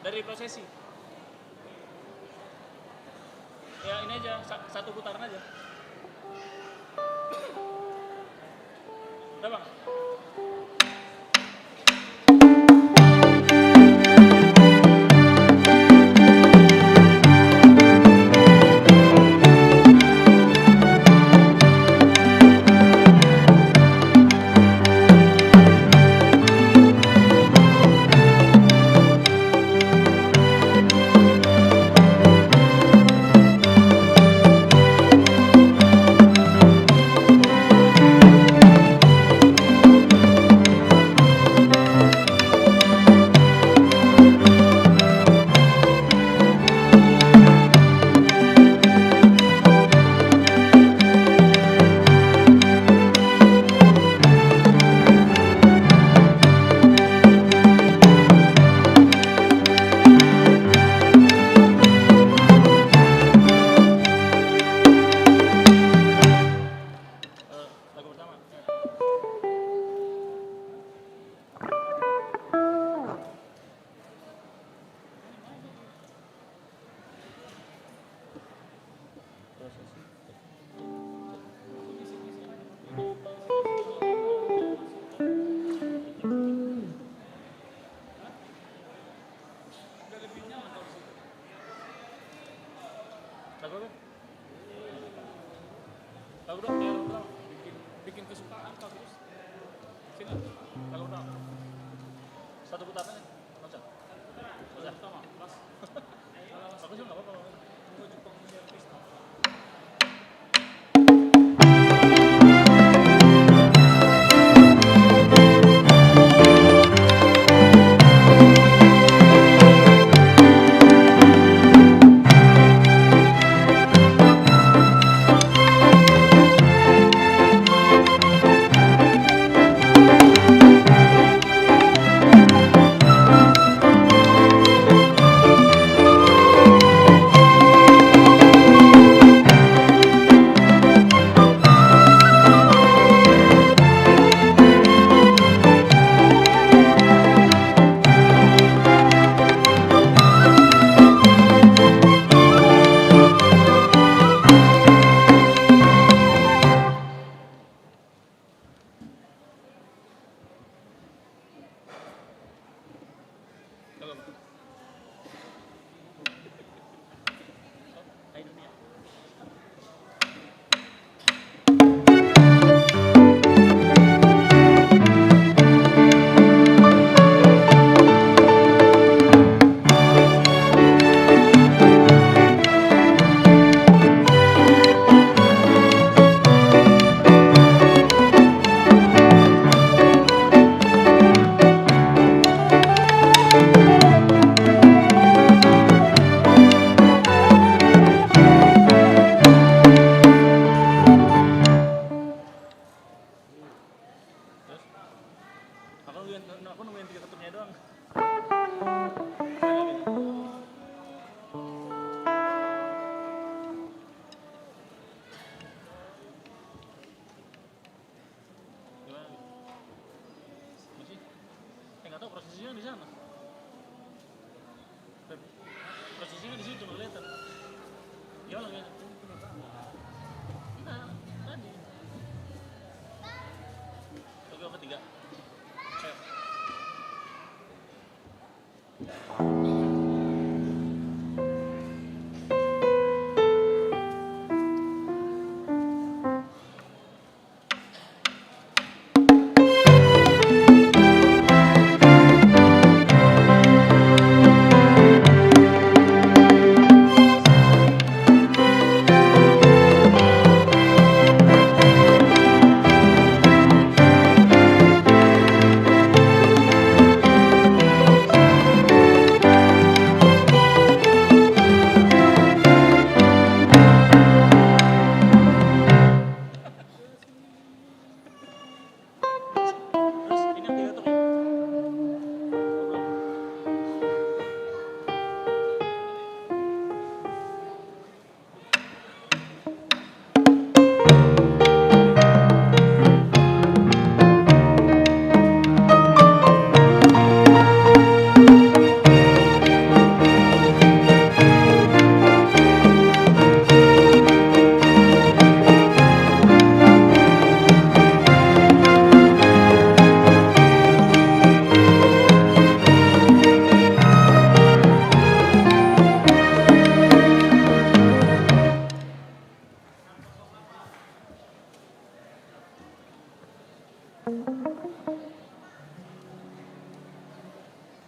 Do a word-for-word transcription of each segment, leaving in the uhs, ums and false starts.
Dari prosesi. Ya, ini aja, sa-, satu putaran aja. Udah, Bang. Lagu apa? Lagu dong, ya, lagu dong. Bikin, bikin kesukaan, Pak, terus. Sini, lagu dong. Satu putaran aja. Nggak usah. Nggak usah. Pertama, pas. Bagus juga, nggak apa-apa. Terus? Aku nungguin, aku nungguin tiga ketuknya doang. Gimana? Masih? Eh, nggak tahu, prosesinya di sana. Prosesinya di situ, kelihatan. Dia lagi. Enggak, tadi. Oke, oke, tiga. Ayo.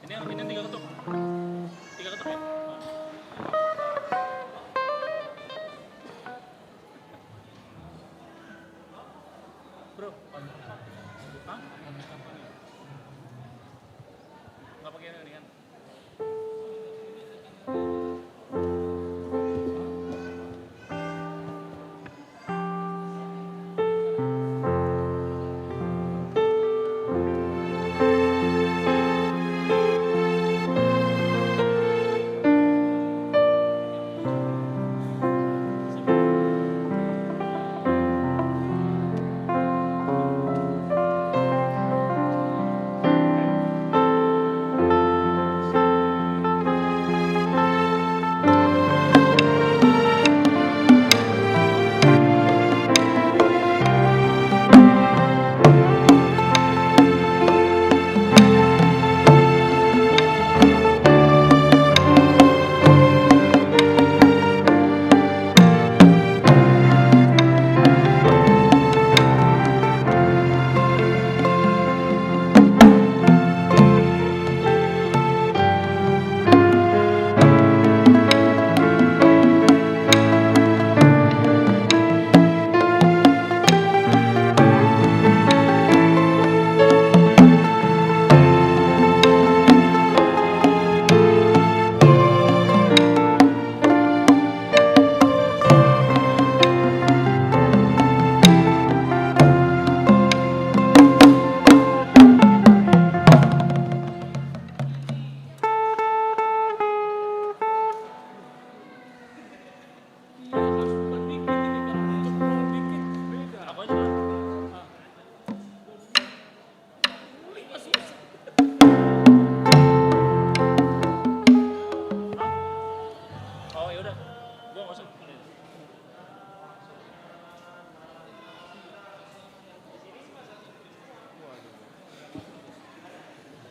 Ini, ini tiga ketuk. Tiga ketuk ya? Bro, hah? Nggak pakai ini kan? Oh, ya udah. Gua nggak usah.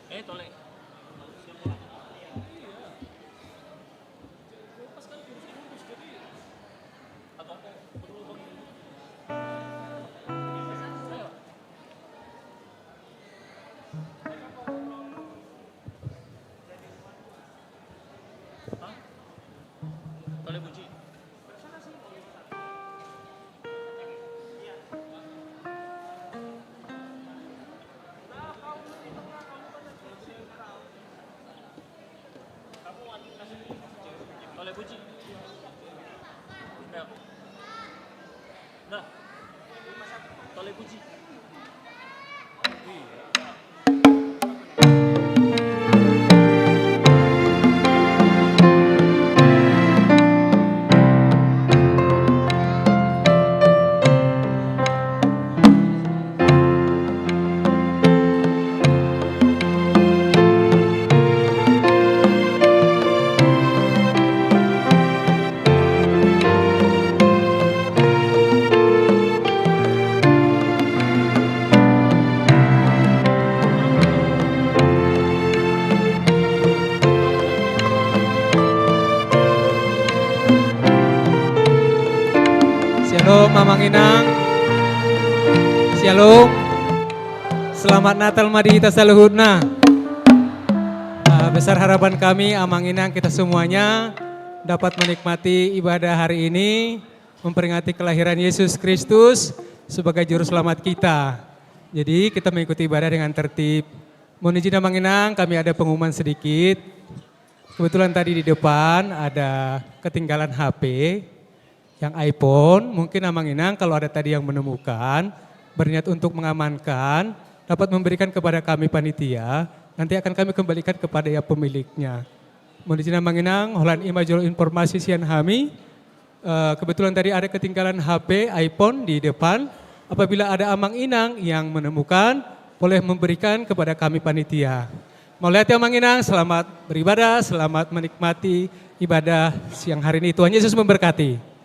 Eh, tolek. Tolek puji. Nah. Tolek puji. Syalom, Amang Inang. Syalom. Selamat Natal ma di hita saluhutna. Ah, besar harapan kami, Amang Inang, kita semuanya dapat menikmati ibadah hari ini, memperingati kelahiran Yesus Kristus sebagai Juru Selamat kita. Jadi, kita mengikuti ibadah dengan tertib. Mohon izin, Amang Inang, kami ada pengumuman sedikit. Kebetulan tadi di depan ada ketinggalan H P yang iPhone. Mungkin Amang Inang kalau ada tadi yang menemukan, berniat untuk mengamankan, dapat memberikan kepada kami panitia. Nanti akan kami kembalikan kepada yang pemiliknya. Mohon izin, Amang Inang, holan i ma jolo informasi sian hami. Eh, kebetulan tadi ada ketinggalan H P, iPhone di depan. Apabila ada Amang Inang yang menemukan, boleh memberikan kepada kami panitia. Mauliate, Amang Inang, selamat beribadah, selamat menikmati ibadah siang hari ini. Tuhan Yesus memberkati.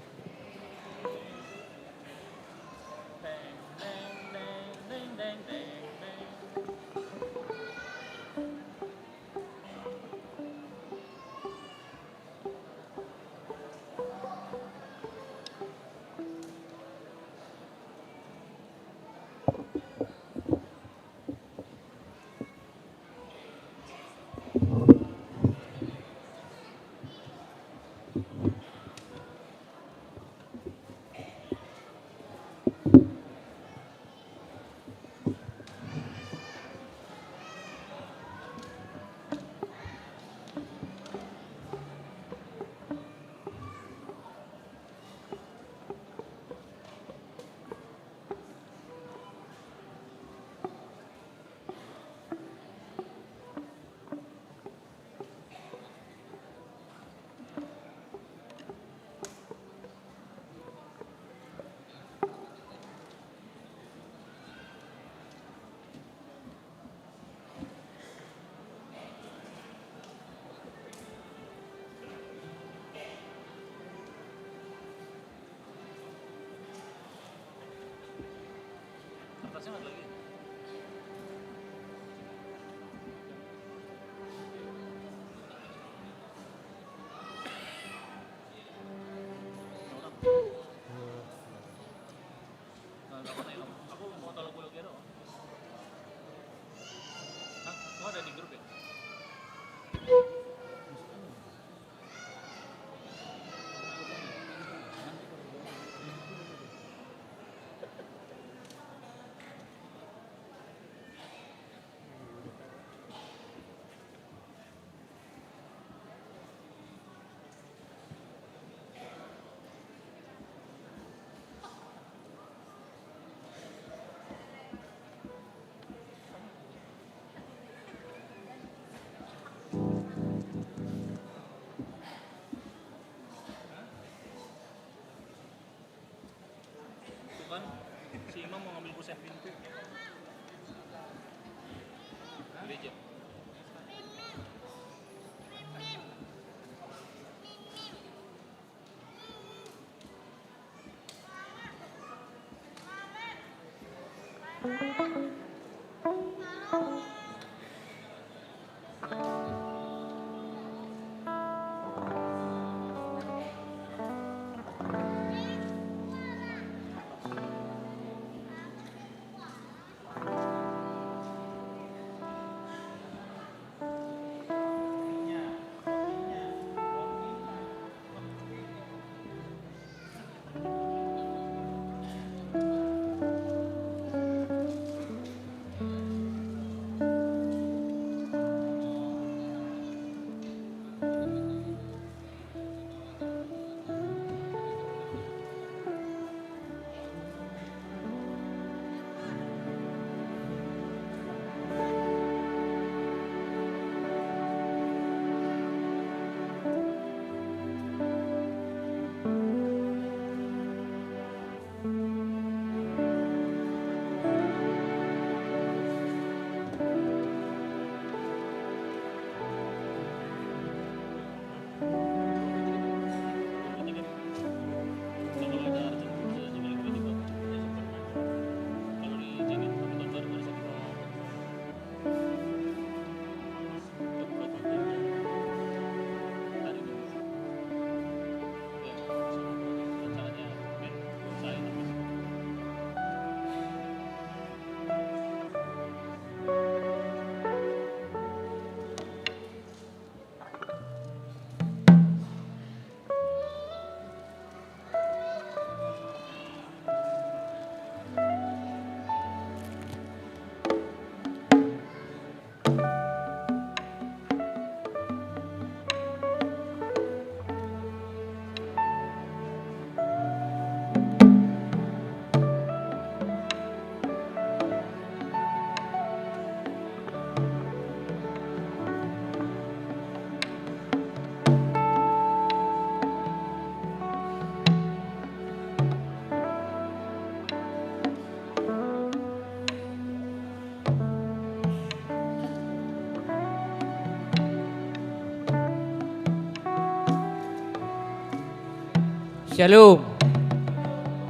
Syalom.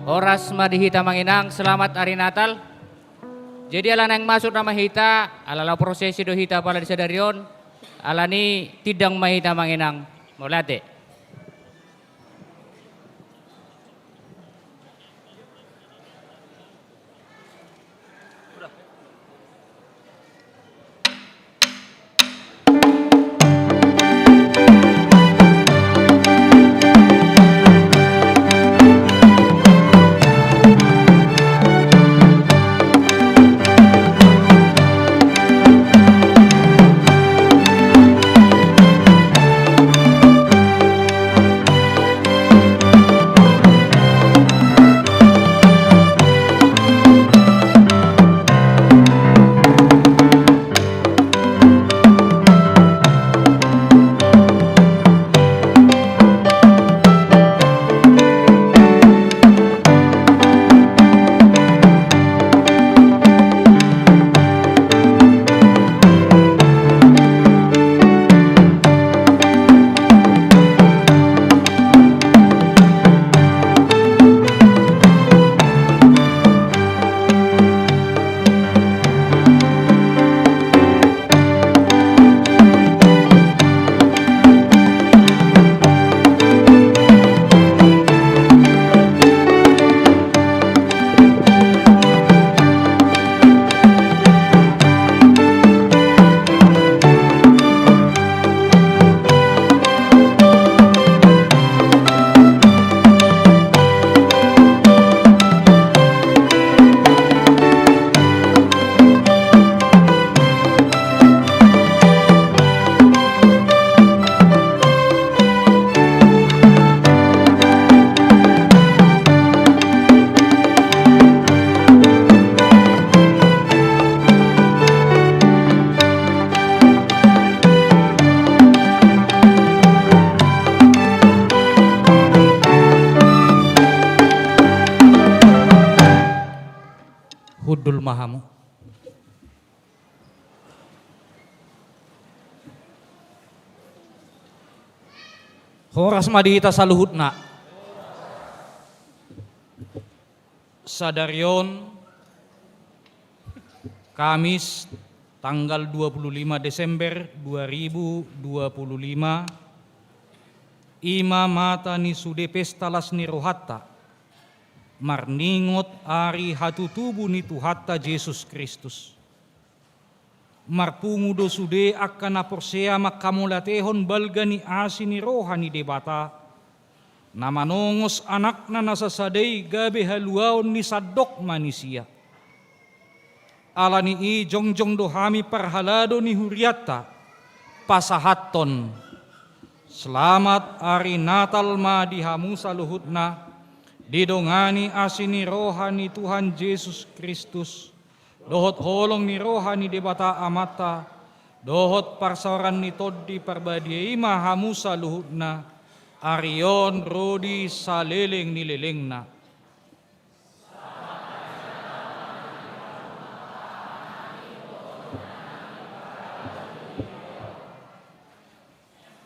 Horas ma di hita amang inang, selamat hari Natal. Jadi ala naeng masuk nama hita, ala laho prosesi do hita apala di sadari on, alani tindang ma hita amang inang. Mauliate. Hundul ma hamu. Horas ma di hita saluhutna. Sadari on, Kamis, tanggal dua puluh lima Desember dua ribu dua puluh lima, i ma mata ni sude pesta las ni rohanta, marningot ari hatutubu ni Tuhanta Jesus Kristus. Marpungu do sude angka na porsea manghamauliatehon balga ni asi ni roha ni Debata, na manongos Anakna na sasada i gabe haluaon ni sandok manisia. Ala ni i jongjong do hami parhalado ni hurianta, pasahathon: Selamat ari Natal ma di hamu saluhutna, didongani asi ni roha ni Tuhan Jesus Kristus, dohot holong ni roha ni Debata Amanta, dohot parsaoran ni Tondi Parbadia i ma hamu saluhutna, ari on ro di saleleng ni lelengna.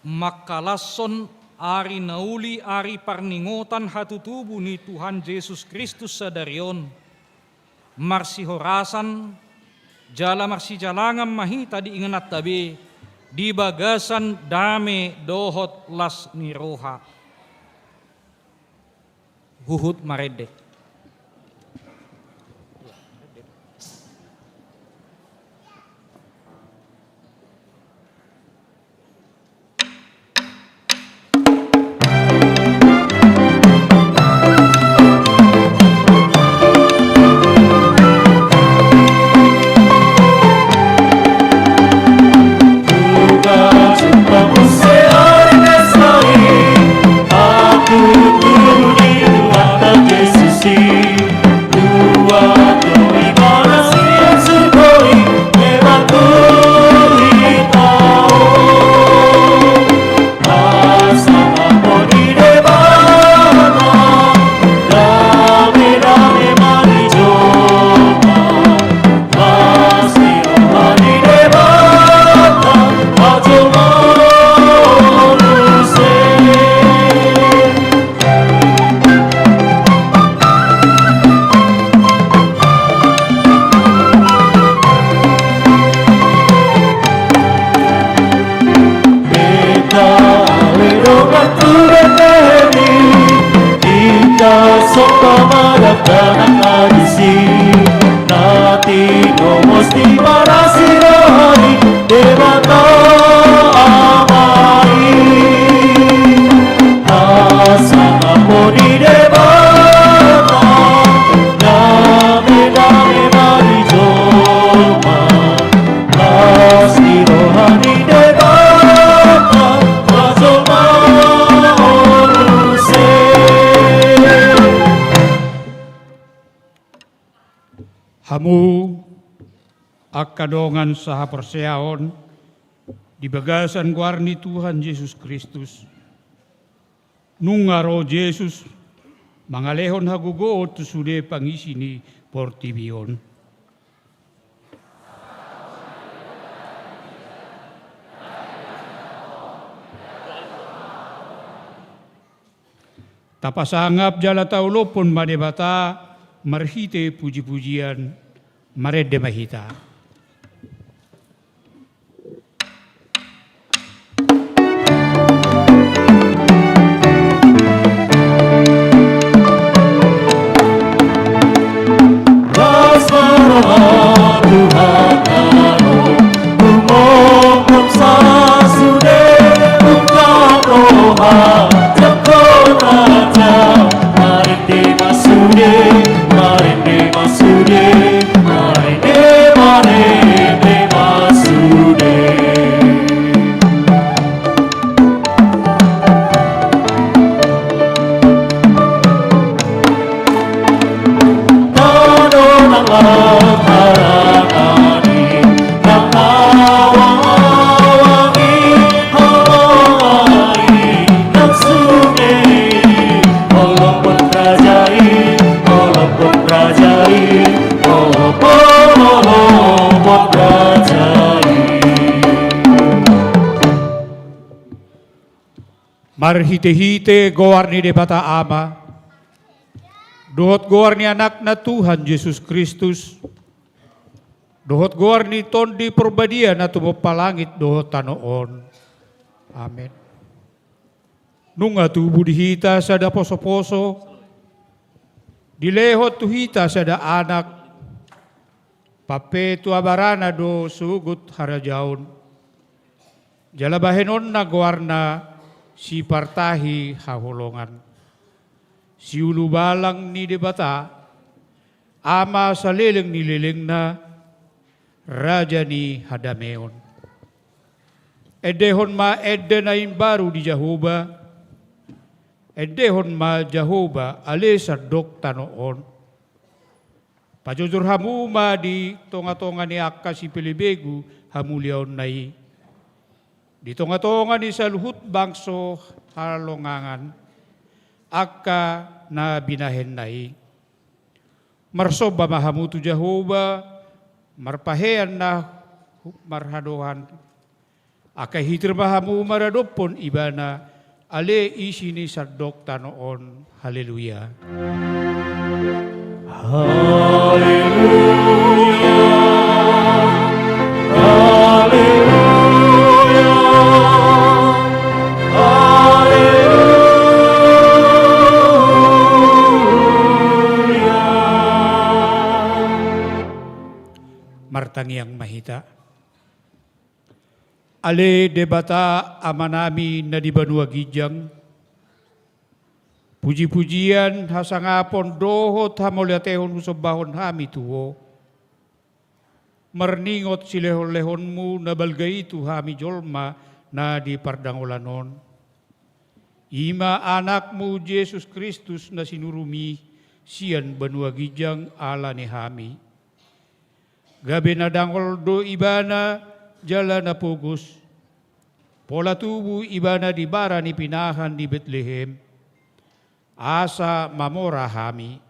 Mangkalashon ari na uli, ari parningotan hatutubu ni Tuhan Jesus Kristus sadari on, marsihorasan jala marsijalangan ma hita di ingananta be di bagasan dame dohot las ni roha. Huhut marende. Hita ale dongan tu Betlehem i, hita somba ma dakdanak na disi, na tinongos ni paras ni roha ni Debata Ama i. Hasangapon ni Debata, dame-dame ma di jolma, las ni roha ni Debata, pajolmaon muse. Hamu angka dongan sahaporseaon di bagasan goar ni Tuhan Jesus Kristus, nunga ro Jesus mangalehon hagogoon tu sude pangisi ni portibi on. Tapasangap jala taolophon ma Debata marhite puji-pujian, marende ma hita. Marhite-hite goar ni Debata Ama, dohot goar ni Anakna Tuhan Jesus Kristus, dohot goar ni Tondi Parbadia na tumompa langit dohot tano on. Amen. Nunga tubu di hita sada poso-poso, dilehon tu hita sada anak, pampe tu abarana do sogot harajaon. Jala bahenonna goarna Sipartahi Haholongan, Siulubalang ni Debata, Ama saleleng ni lelengna, Raja ni hadameon. Endehon ma ende na imbaru di Jahowa, endehon ma Jahowa ale sandok tano on. Pajojor hamu ma di tonga-tonga ni angka sipelebegu hamuliaonna i, di tonga-tonga ni saluhut bangso halongangan, angka na binahenna i. Marsomba ma hamu tu Jahowa, marpahean na marhadohan, angka hitir ma hamu maradophon Ibana, ale isi ni sandok tano on. Haleluya. Haleluya. Haleluya. Haleluya. Martangiang ma hita. Ale Debata Amanami na di banua ginjang, puji-pujian, hasangapon dohot hamauliatehon husombahon hami tu Ho, marningot silehon-lehonMu na balga i tu hami jolma na di pardangolan on. I ma AnakMu Jesus Kristus na sinuruMi sian banua ginjang ala ni hami. Gabe na dangol do Ibana jala na pogos. Pola tubu Ibana di bara ni pinahan di Betlehem, asa mamora hami.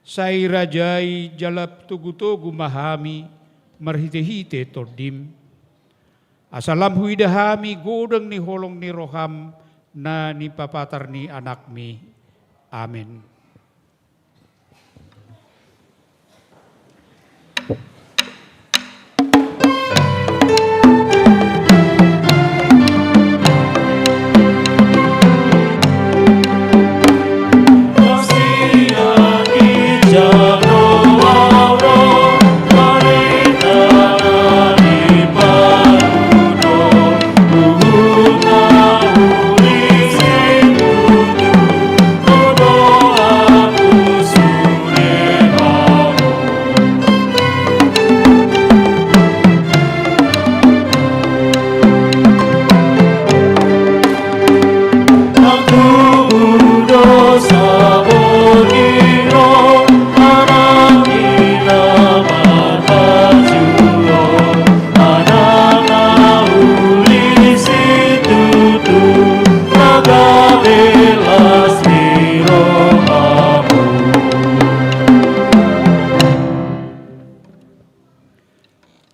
Sai rajai jala togu-togu ma hami marhite-hite TondiM, asa lam huida hami godang ni holong ni rohaM na nipapatar ni AnakMi. Amen.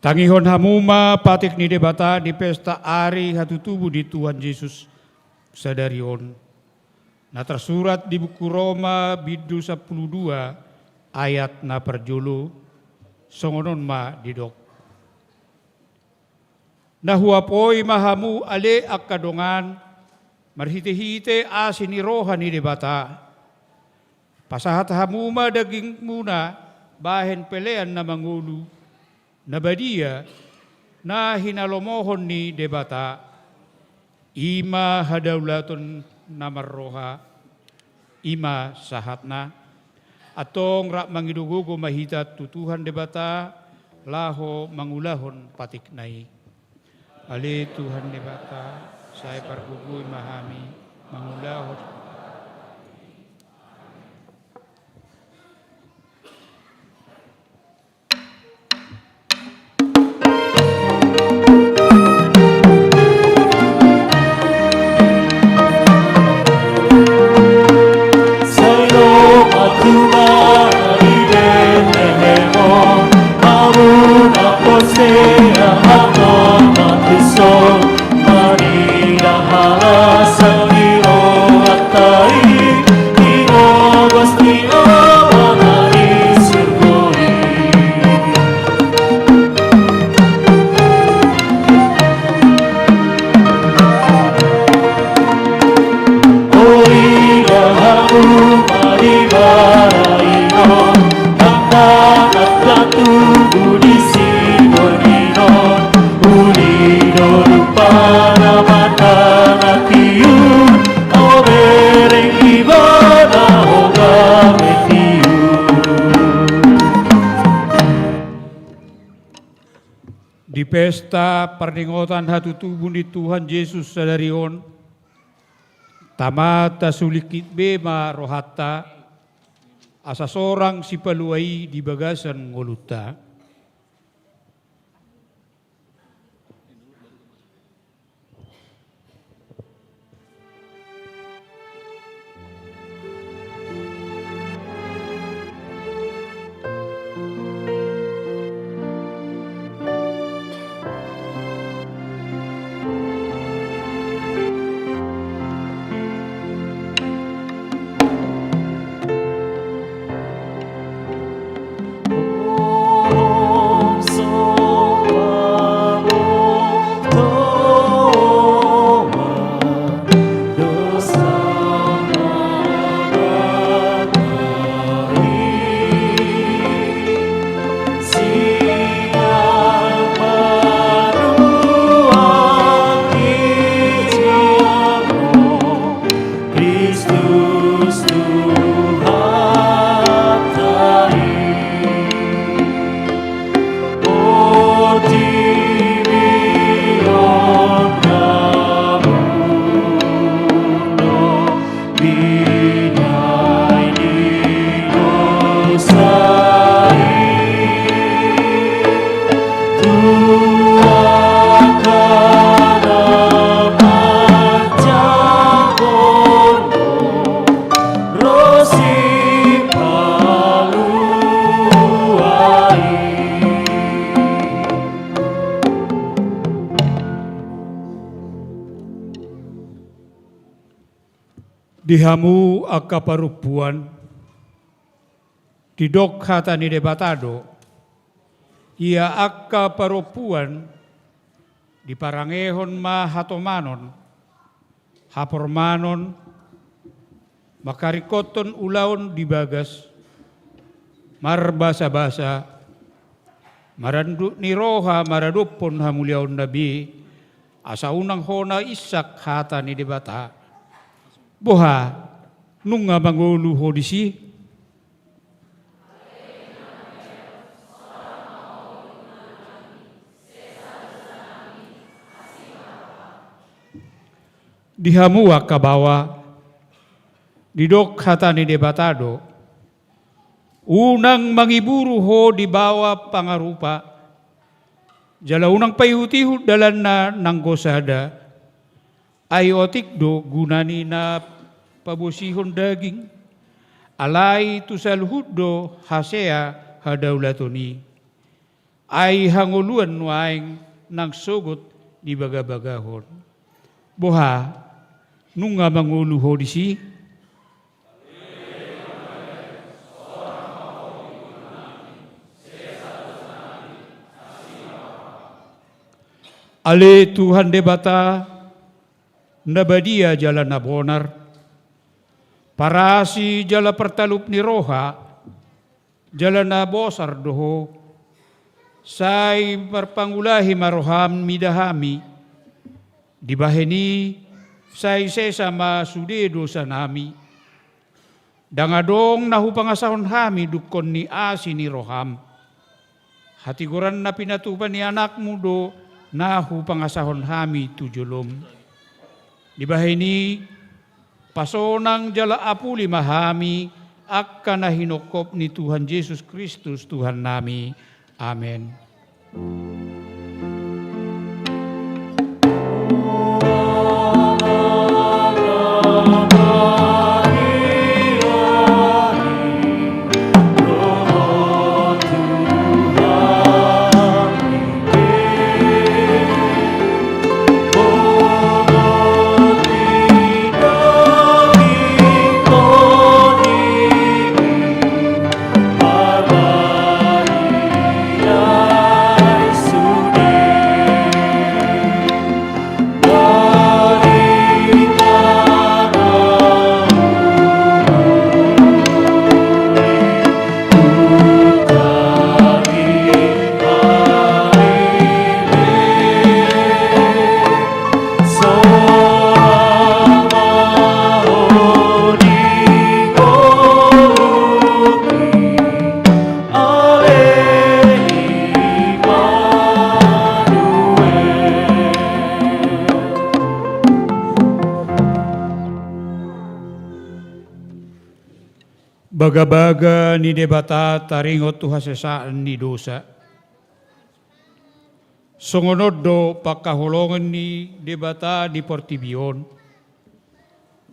Tangihon hamu ma patik ni Debata di pesta ari hatutubu ni Tuhan Jesus sadari on, na tarsurat di buku Roma bindu sampulu dua ayat na parjolo, songon on ma didok. Na huapoi ma hamu ale angka dongan, marhite-hite asi ni roha ni Debata. Pasahat hamu ma dagingmuna bahen pelean na mangolu, na badia, na hinalomohon ni Debata. I ma hadaulaton na marroha, i ma sahatna. Antong rap mangido gogo ma hita tu Tuhan Debata, laho mangulahon patikna i. Ale Tuhan Debata, sai pargogoi ma hami mangulahon. Pesta parningotan hatutubu ni Tuhan Jesus sadari on, tama tasulingkit be ma rohanta, asa sorang sipalua i di bagasan ngolunta. Kristus Tuhanta i, portibi on gabunon, binahen ni dosa i. Tuhan, na manjangkon ho ro sipalua i. Di hamu angka parompuan, didok hata ni Debata do: Ia angka parompuan, diparangehon ma hatomanon, hapormanon, mangkaringkothon ulaon di bagas, marbasabasa, marandut ni roha maradophon hamuliaonna be, asa unang hona insak hata ni Debata. Boha, nunga mangolu ho disi? Di hamu angka baoa, didok hata ni Debata do: Unang mangiburu ho di baoa pangarupa, jala unang paihutihut dalanna nanggo sada. Ai otik do guna ni na pabosihon daging, alai tu saluhut do hasea hadaulaton i. Ai hangoluan nuaeng nang sogot dibagabagahon. Boha, nunga mangolu ho disi? Ale Tuhan Debata, na badia jala na bonar, parasi jala partalup ni roha, jala na bosar do ho. Sai parpangulahi ma roham mida hami, dibahen i sai sesa ma sude dosanami. Ndang adong na hupangasahon hami dungkon ni asi ni roham. Hatigoran na pinatupa ni Anakmu do na hupangasahon hami tu jolom. Dibahen i, pasonang jala apuli ma hami angka na hinongkop ni Tuhan Jesus Kristus Tuhannami. Amen. Bagabaga ni Debata taringot tu hasesaan ni dosa. Songon on do pangkaholongan ni Debata di portibi on.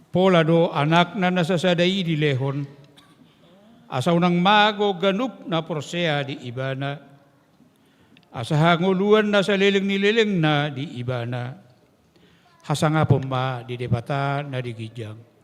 Pola do Anakna na sasada i dilehon, asa unang mago ganup na porsea di Ibana, asa hangoluan na saleleng ni lelengna di Ibana. Hasangapon ma di Debata na di ginjang.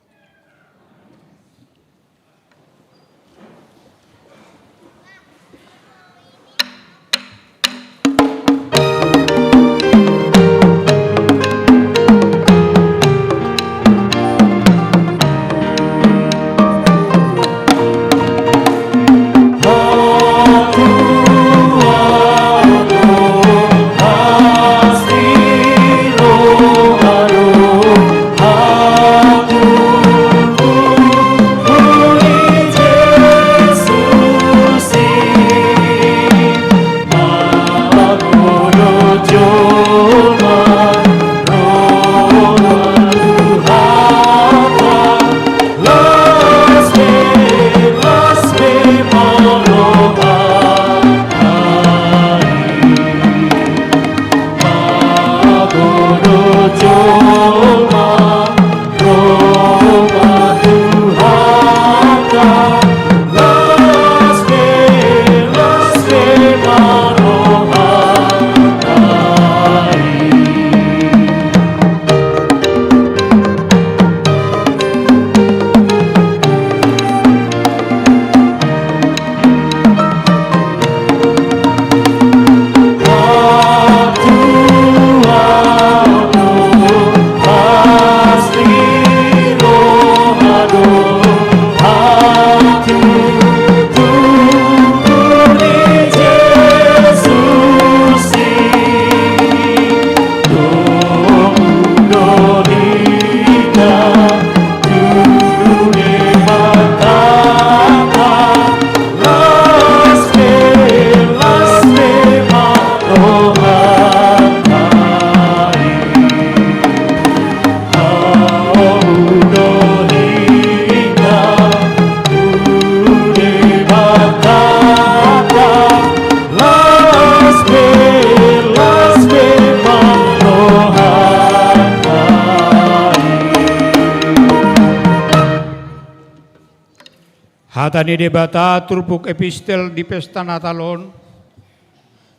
Hata ni Debata turpuk epistel di pesta Natal on,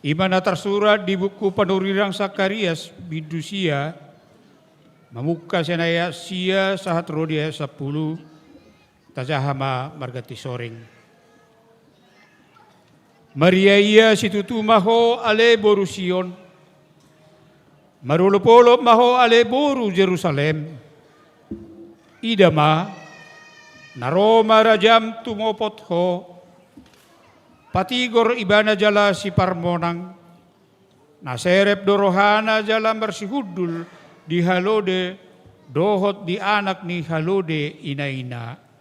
i ma na tarsurat di buku panurirang Sakarias bindu sia, mamungka sian ayat sia sahat ro di ayat sampulu. Tajaha ma marganti soreng. Maria ia situtu ma ho ale boru Sion. Marolopolop ma ho ale boru Jerusalem. Ida ma, na ro ma rajam tumopot ho. Patigor ibana jala siparmonang. Na serep do rohana jala marsihundul di halode dohot di anak ni halode inaina.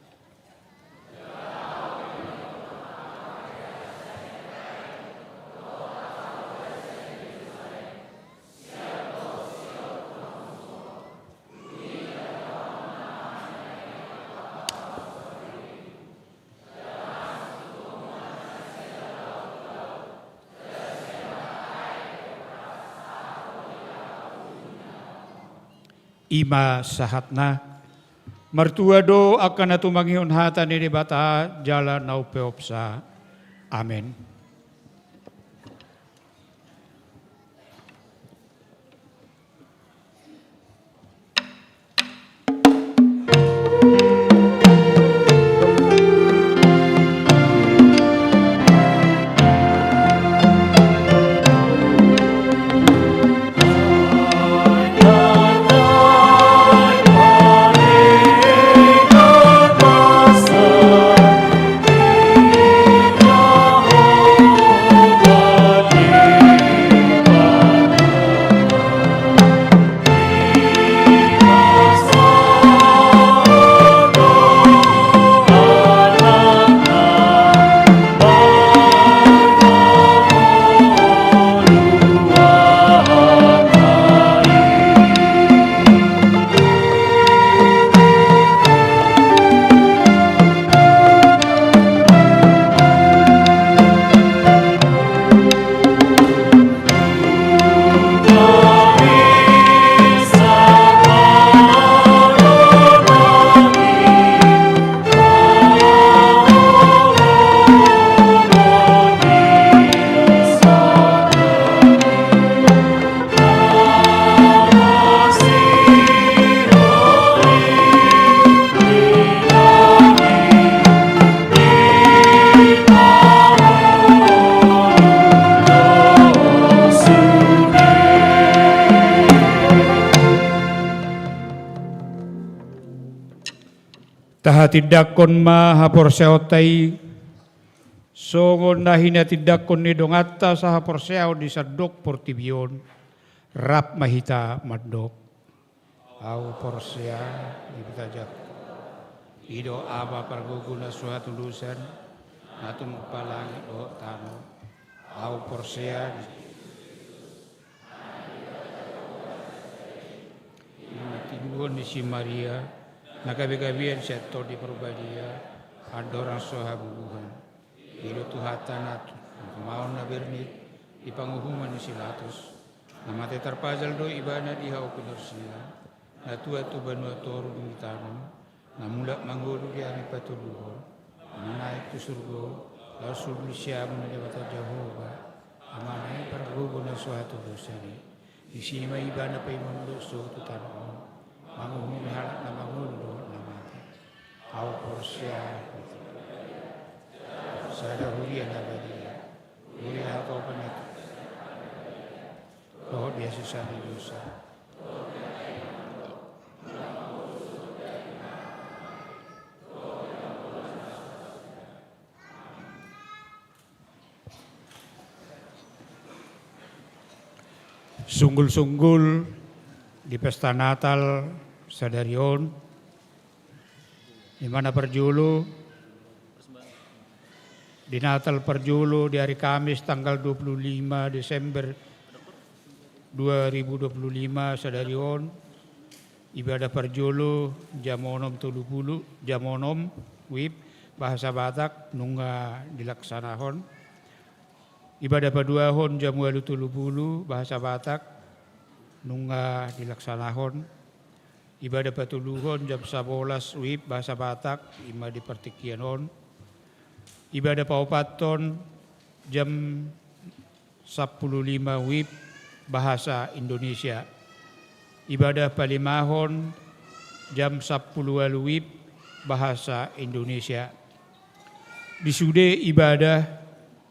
I ma sahatna. Martua do angka na tumangihon hata ni Debata jala na umpeopsa. Amen. Tahatindangkon ma haporseaonta i, songon na hinatindangkon ni donganta sahaporseaon di sandok portibi on, rap ma hita mandok. Ahu porsea di Debata Jahowa, i do Ama pargogo na so hatudosan, na tumompa langit dohot tano. Ahu porsea di i ma tinubuhon ni si Maria, na gabegabean sian Tondi Parbadia, andorang so habubuhan. I do Tuhanta na tu-, na tumaon na bernit di panguhuman ni si Pilatus, na mate tarpajal do ibana di hau pinorsian, na tuat tu banua toru dung ditanom, na mulak mangolu di ari patoluhon, na naek tu surgo, laos hundul siamun ni Debata Jahowa, Amana i pargogo na so hatudosan i. Disi ma ibana paimon dosa tu tano on, manguhumi halak na mangolu dohot na mate. Ahu porsea sada huria na badia, huria hatopan na dohot di hasusahan ni dosa. Sunggul-sunggul di pesta Natal sadari on, di mana parjolo, di Natal parjolo di ari Kamis tanggal dua puluh lima Desember dua ribu dua puluh lima sadari on, ibadah parjolo jam onom tolu pulu, jam onom wib, bahasa Batak, nunga dilaksanahon. Ibadah paduahon jam ualu tolu pulu, bahasa Batak, nunga dilaksanahon. Ibadah patoluhon jam sabolas wib, bahasa Batak, i ma di partingkian on. Ibadah paopathon jam sampulu lima wib, bahasa Indonesia. Ibadah palimahon jam sampulu ualu wib, bahasa Indonesia. Di sude ibadah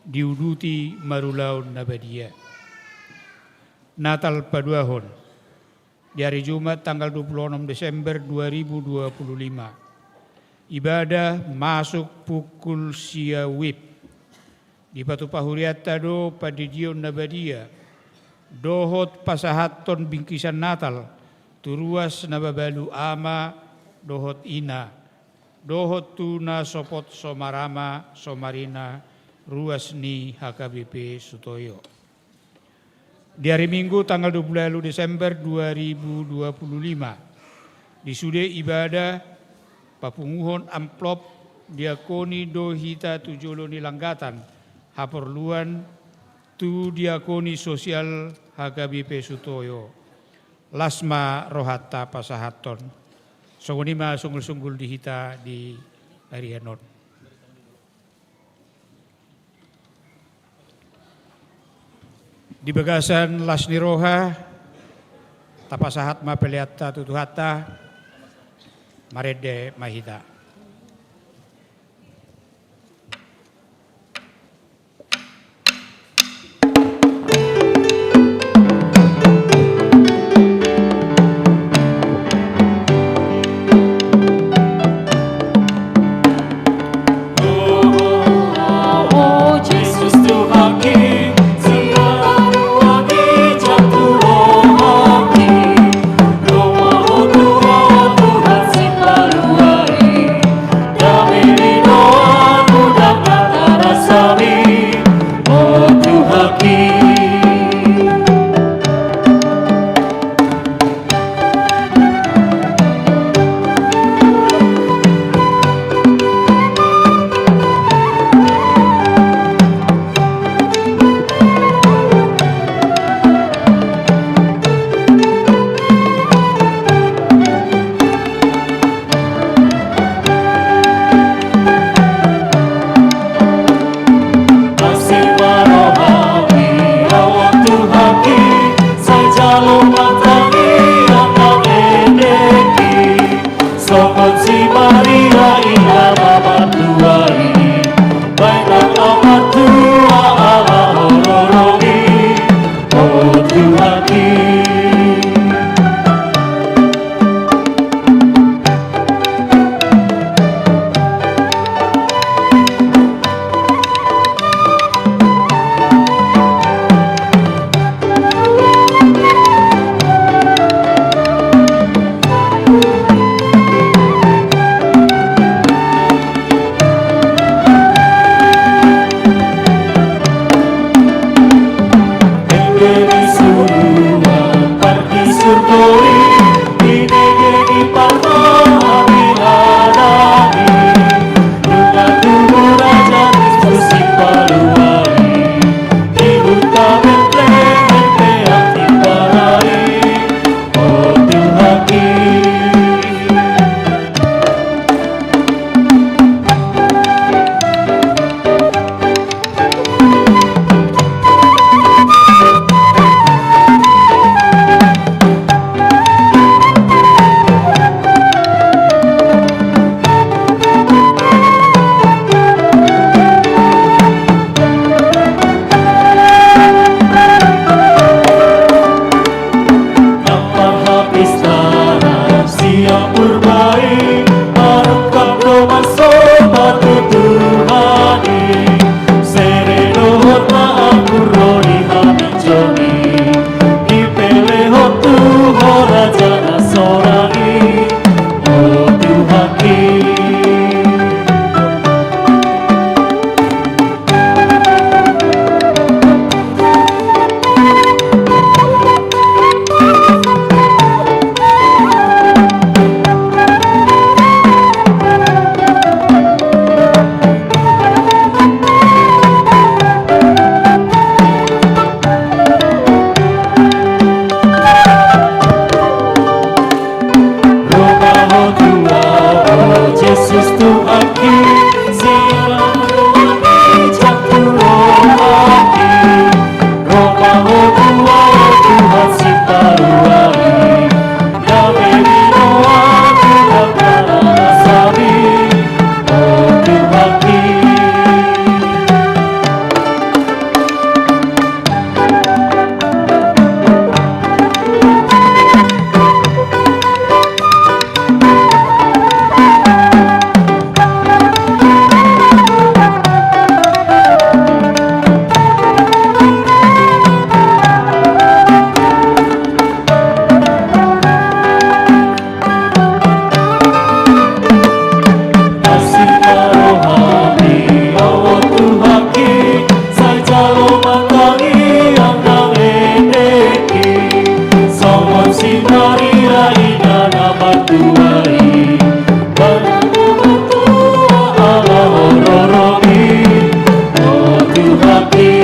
diuduti marulaon na badia. Natal paduahon. Di ari Jumat tanggal dua puluh onom Desember dua ribu dua puluh lima. Ibadah masuk pukul sia wib. Dipatupa hurianta do pandidion na badia dohot pasahathon bingkisan Natal tu ruas na mabalu ama dohot ina, dohot tu na sopot somarama somarina ruas ni H K B P Sutoyo. Di ari Minggu tanggal dua puluh ualu Desember dua ribu dua puluh lima, di sude ibadah papunguhon amplop diakoni do hita tu jolo ni langgatan haporluan tu diakoni sosial H K B P Sutoyo. Las ma rohanta pasahathon. Songon i ma sunggul-sunggul di hita di arian on. Di bagasan las ni roha, tapasahat ma peleanta tu Tuhanta, marende ma hita. Tua ho Jesus Tuhanki, sian rohangki, jang tu rohangki. Ro ma ho Tua ho Tuhan Sipalua i, dame ni roha tu hata na sari, o Tuhanki. Asi ma rohami, o Tuhanki, sai jalo ma tangiang na endek i, songon si Maria ina na martua i, manang na martua ala hororo i, o Tuhanki.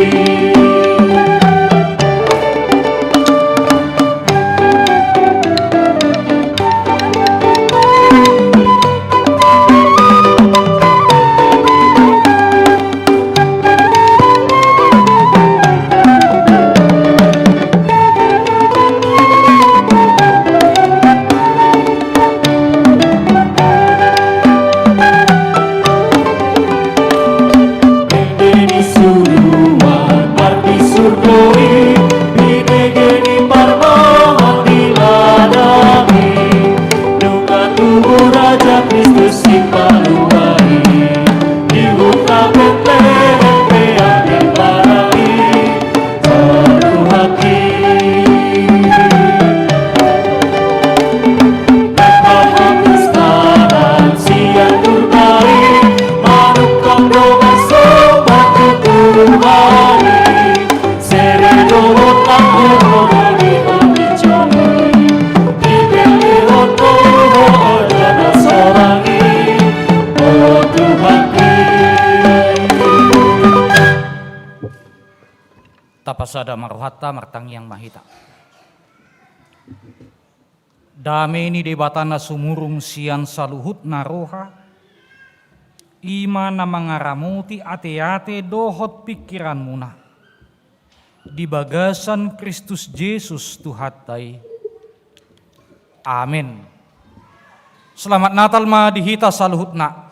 Ende ni suruan, marpisurgoi, binege ni parbohon di ladang i, nunga tubu Raja Kristus Sipalua i, di huta Betlehem pe amen barang i, o Tuhanki. Sian Tuhan i, manungkun dongan somba tu Tuhan i, sere dohot anggur ni hami jomoi, dibelehon do ho Anak na sorang i, o Tuhanki. Tapasada ma rohanta, martangiang ma hita. Dame ni Debata na sumurung sian saluhutna roha, i ma na mangaramoti ateate dohot pingkiranmuna di bagasan Kristus Jesus Tuhanta i. Amen. Selamat Natal ma di hita saluhutna.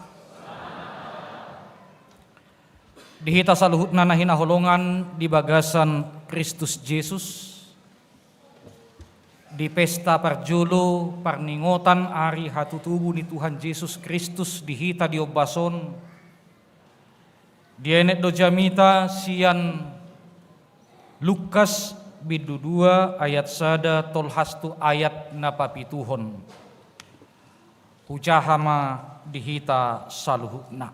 Di hita saluhutna na hinaholongan di bagasan Kristus Jesus, di pesta parjolo parningotan ari hatutubu ni Tuhan Jesus Kristus di hita di ombas on, dienet do jamita sian Lukas bindu dua ayat sada tolhas tu ayat na papituhon. Hujaha ma di hita saluhutna.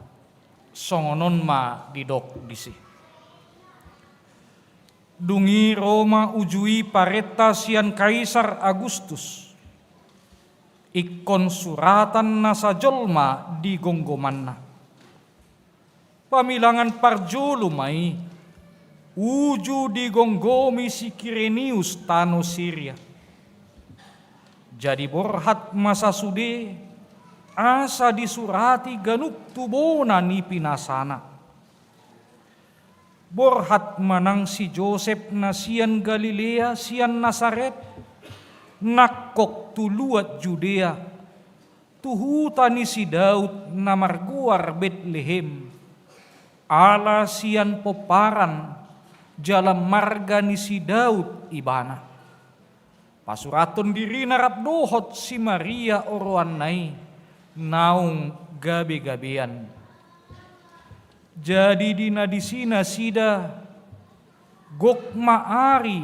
Songon on ma didok disi. Dung i ro ma uju i parenta sian Kaisar Agustus, ingkon suratan nasa jolma di gomgomanna. Pamilangan parjolo ma i, uju digomgomi si Kirenius tano Siria. Jadi borhat ma sasude, asa disurati ganup tu bona ni pinasana. Borhat ma nang si Josep na sian Galilea, sian Nasaret, nangkok tu luat Judea, tu huta ni si Daud na margoar Betlehem, ala sian pomparan jala marga ni si Daud ibana. Pasurathon dirina rap dohot si Maria oroanna i, naung gabegabean. Jadi di na disi nasida, gok ma ari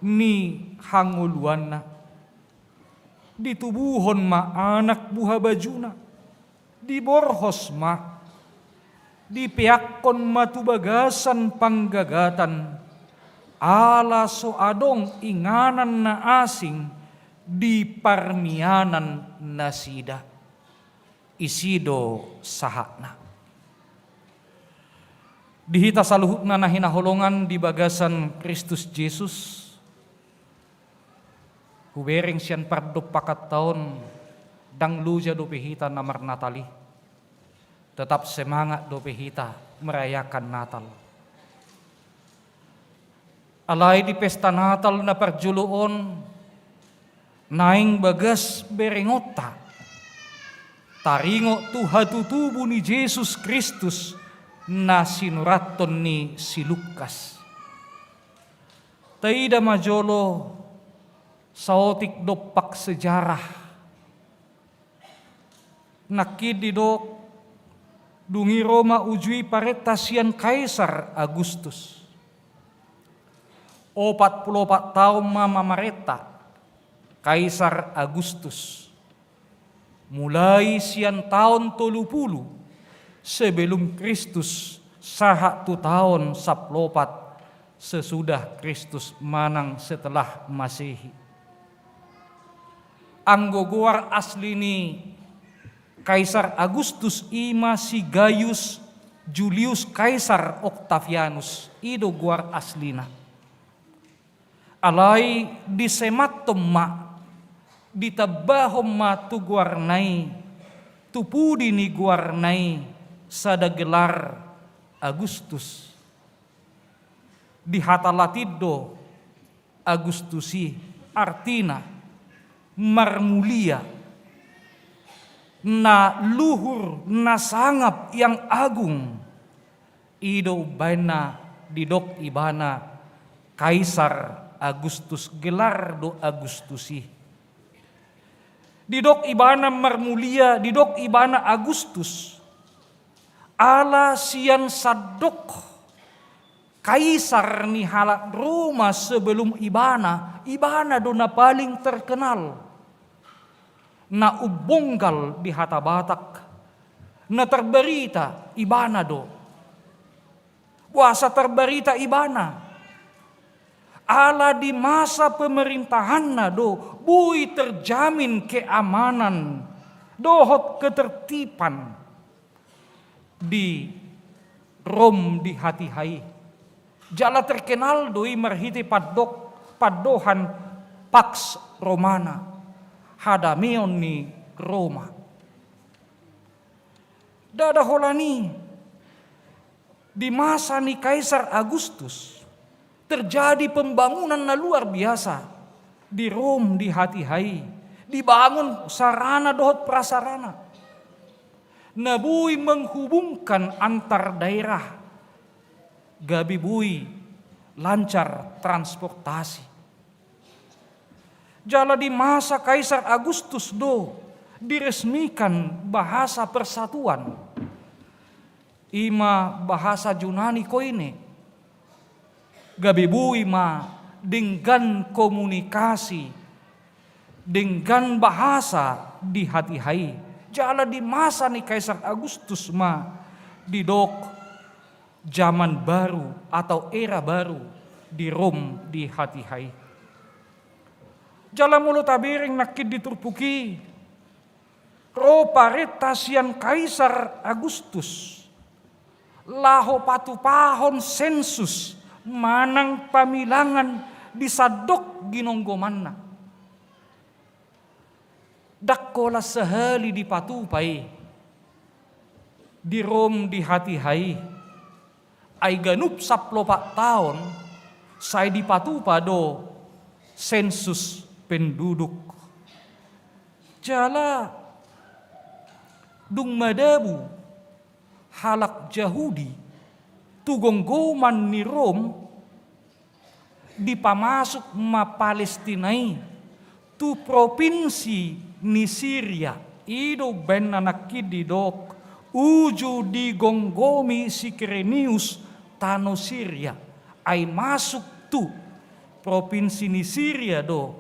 ni hangoluanna. Ditubuhon ma anak buhabajuna. Diborhos ma, dipeakkon ma tu bagasan panggagatan, ala so adong inganan na asing di parmianan nasida. Disi do sahatna. Di hita saluhutna na hinaholongan di bagasan Kristus Jesus, hubereng sian pardompakan taon, Ndang loja dope hita na marnatal i, tetap semangat dope hita merayakan Natal. Alai di pesta Natal na parjolo on, naeng bagas berengonta taringot tu hatutubu ni Jesus Kristus na sinurathon ni si Lukas. Taida ma jolo saotik dompak sejarah. Nangkin didok, dung i ro ma uju i parenta sian Kaisar Agustus. Opat pulu opat taon ma mamarenta Kaisar Agustus, mulai sian taon tolu pulu sebelum Kristus sahat tu taon sampulu opat sesudah Kristus manang setelah Masehi. Anggo goar asli ni Kaisar Agustus i ma si Gaius Julius Kaisar Octavianus, i do goar aslina. Alai disemathon ma, ditambahon ma tu goarna i, tu pudi ni goarna i, sada gelar Agustus. Di hata Latin do Agustus i, artina marmulia, na luhur, na sangap, yang agung. I do umbahen na didok ibana Kaisar Agustus, gelar do Agustus i. Didok ibana marmulia, didok ibana Agustus, ala sian sandok kaisar ni halak Roma sebelum ibana, ibana do na paling terkenal. Na umbonggal di hata Batak, na tarbarita ibana do. Boasa tarbarita ibana? Ala di masa pemerintahanna do boi terjamin keamanan dohot ketertiban di Rom di hatiha i. Jala terkenal do i marhite pandok, pandohan Pax Romana, hadameon ni Roma. Ndada holan i, di masa ni Kaisar Agustus, terjadi pembangunan na luar biasa di Rom di hatiha i, dibangun sarana dohot prasarana na boi menghubungkan antar daerah, gabe boi lancar transportasi. Jala di masa Kaisar Agustus do diresmikan bahasa persatuan, i ma bahasa Junani koine. Gabe boi ma denggan komunikasi, denggan bahasa di hatiha i. Jala di masa ni Kaisar Agustus ma didok zaman baru atau era baru di Rom di hatiha i. Jala molo tabereng nangkin di turpuk i, ro parenta sian Kaisar Agustus laho patupahon sensus manang pamilangan di sandok ginonggomanna. Ndang holan sahali dipatupa i di Rom di hatiha i. Ai ganup sampulu opat taon sai dipatupa do sensus penduduk. Jala dung madabu halak Jahudi tu gomgoman ni Rom, dipamasuk ma Palestina i tu propinsi ni Siria. I do umbahen na nangkin didok, uju digomgomi si Kirenius tano Siria. Ai masuk tu propinsi ni Siria do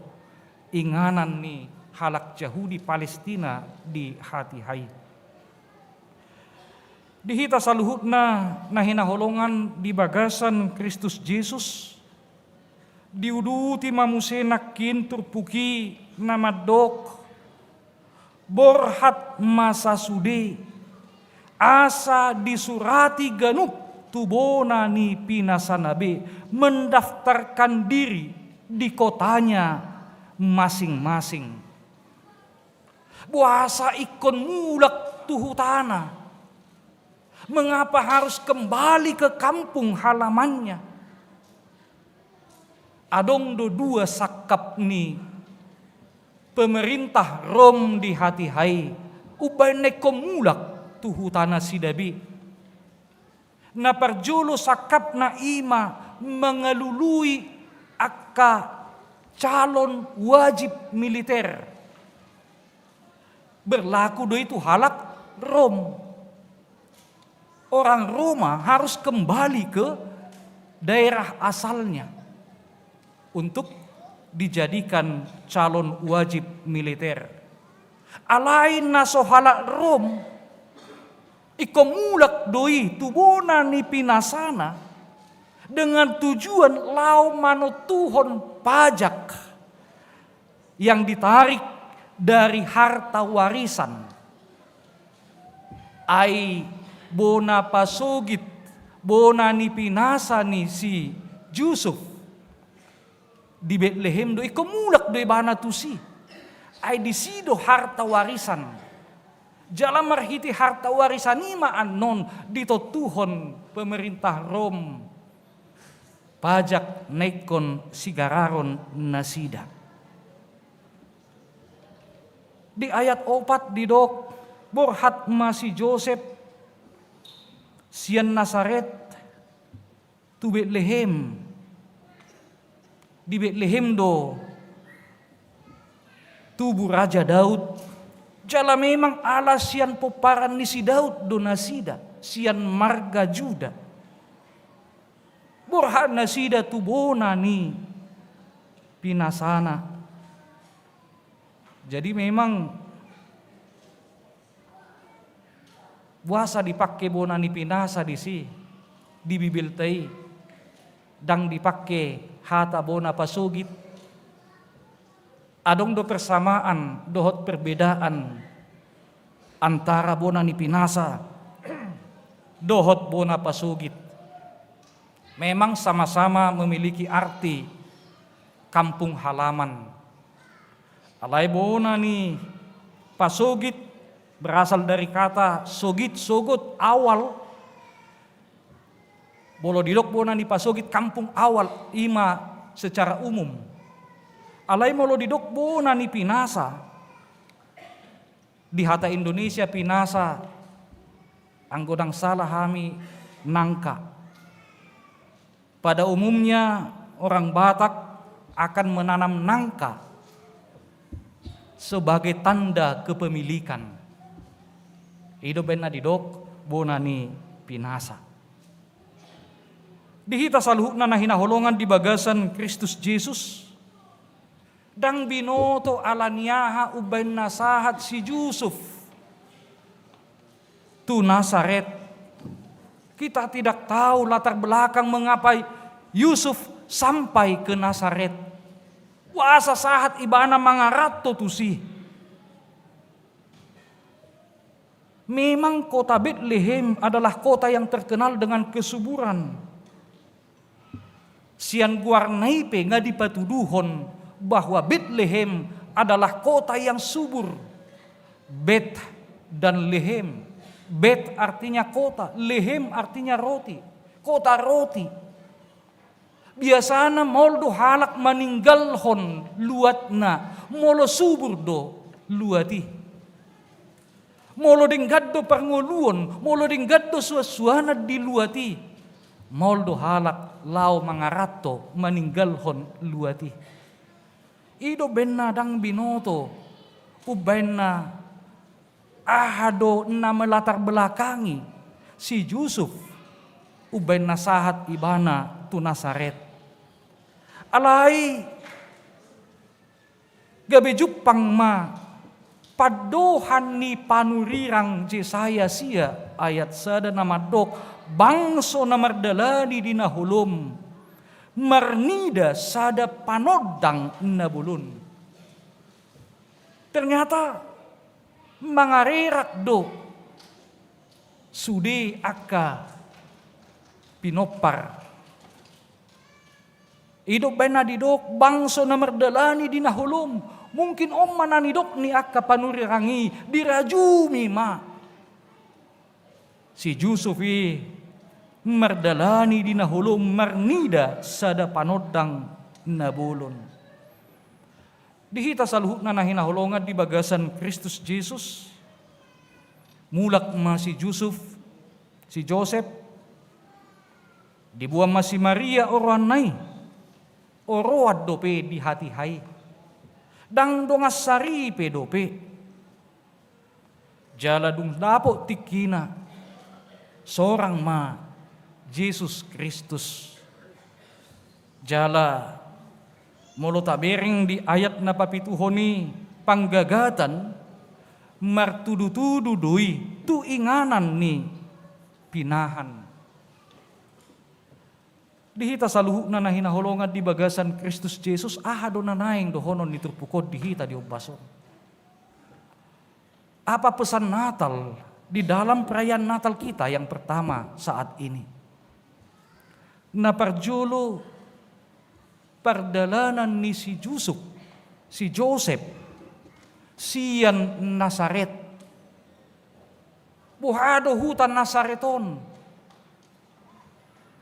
inganan ni halak Jahudi Palestina di hatiha i. Di hita saluhutna na hinaholongan di bagasan Kristus Jesus, diuduti ma muse nangkin turpuk i na mandok, borhat ma sasude, asa disurati ganup tu bona ni pinasana be, mendaftarkan diri di kotanya masing-masing. Boasa ingkon mulak tu hutana? Mengapa harus kembali ke kampung halamannya? Adong do dua sangkap ni pemerintah Rom di hatiha i umbahen na ingkon mulak tu huta nasida be. Na parjolo sangkapna i ma mangalului angka calon wajib militer. Berlaku do i tu halak Rom. Orang Roma harus kembali ke daerah asalnya untuk dijadikan calon wajib militer. Alai na so halak Rom, ingkon mulak do i tu bona ni pinasana dengan tujuan laho manontuhon pajak yang ditarik dari harta warisan. Ai bona pasogit, bona ni pinasa ni si Jusuf di Betlehem do, ingkon mulak do ibana tusi. Ai disi do harta warisan. Jala marhite harta warisan i ma annon ditontuhon pemerintah Rom pajak na ingkon sigararon nasida. Di ayat opat didok, borhat ma si Josep sian Nasaret tu Betlehem. Di Betlehem do tubu Raja Daud. Jala memang ala sian pomparan ni si Daud do nasida, sian marga Juda. Borhat nasida tu bona ni pinasana. Jadi memang boasa dipangke bona ni pinasa disi di Bibelta i, ndang dipangke hata bona pasogit? Adong do persamaan dohot perbedaan antara bona ni pinasa dohot bona pasogit? Memang sama-sama memiliki arti kampung halaman. Alai bona ni pasogit berasal dari kata sogit, sogot, awal. Molo didok bona ni pasogit kampung awal, i ma secara umum. Alai molo didok bona ni pinasa, di hata Indonesia pinasa, anggo ndang salah hami, nangka. Pada umumnya orang Batak akan menanam nangka sebagai tanda kepemilikan. I do umbahen na didok bona ni pinasa. Di hita saluhutna na hinaholongan di bagasan Kristus Jesus, ndang binoto ala ni aha umbahen na sahat si Jusuf tu Nasaret. Kita tidak tahu latar belakang mengapa Yusuf sampai ke Nasaret. Boasa sahat ibana mangaranto tusi. Memang kota Betlehem adalah kota yang terkenal dengan kesuburan. Sian goarna i pe nga dipatuduhon bahwa Betlehem adalah kota yang subur. Bet dan Lehem. Bet artinya kota, Lehem artinya roti. Kota roti. Biasana maol do halak maninggalhon luatna molo subur do luat i. Molo denggan do parngoluon, molo denggan do suansuanan di luat i, maol do halak laho mangaranto maninggalhon luat i. I do umbahen na ndang binoto umbahen na aha do na melatarbelakangi si Jusuf umbahen na sahat ibana tu Nasaret. Alai gabe jumpang ma pandohan ni panurirang Jesaya sia ayat sada na mandok, bangso na mardalani di na holom marnida sada panondang na bolon. Ternyata mangarerak do sude angka pinompar. I do umbahen na didok bangso na mardalani di na holom, Mungkin on ma na nidok ni angka panurirang i, dirajumi ma. Si Jusuf i mardalani di na holom marnida sada panondang na bolon. Di hita saluhutna na hinaholongan di bagasan Kristus Jesus, mulak ma si Jusuf, si Josep, diboan ma si Maria oroanna i, oroan dope di hatiha i. Ndang dongan saripe dope. Jala dung dapot tingkina, sorang ma Jesus Kristus. Jala molo tabereng di ayat na papituhon i, panggagatan, martudutudu do i tu inganan ni pinahan. Di hita saluhutna na hinaholongan di bagasan Kristus Jesus, aha do na naeng dohonon ni turpuk on di hita di ombas on? Apa pesan Natal di dalam perayaan Natal kita yang pertama saat ini? Na parjolo, pardalanan ni si Jusuf, si Josep, sian Nasaret. Boha do huta Nasaret on?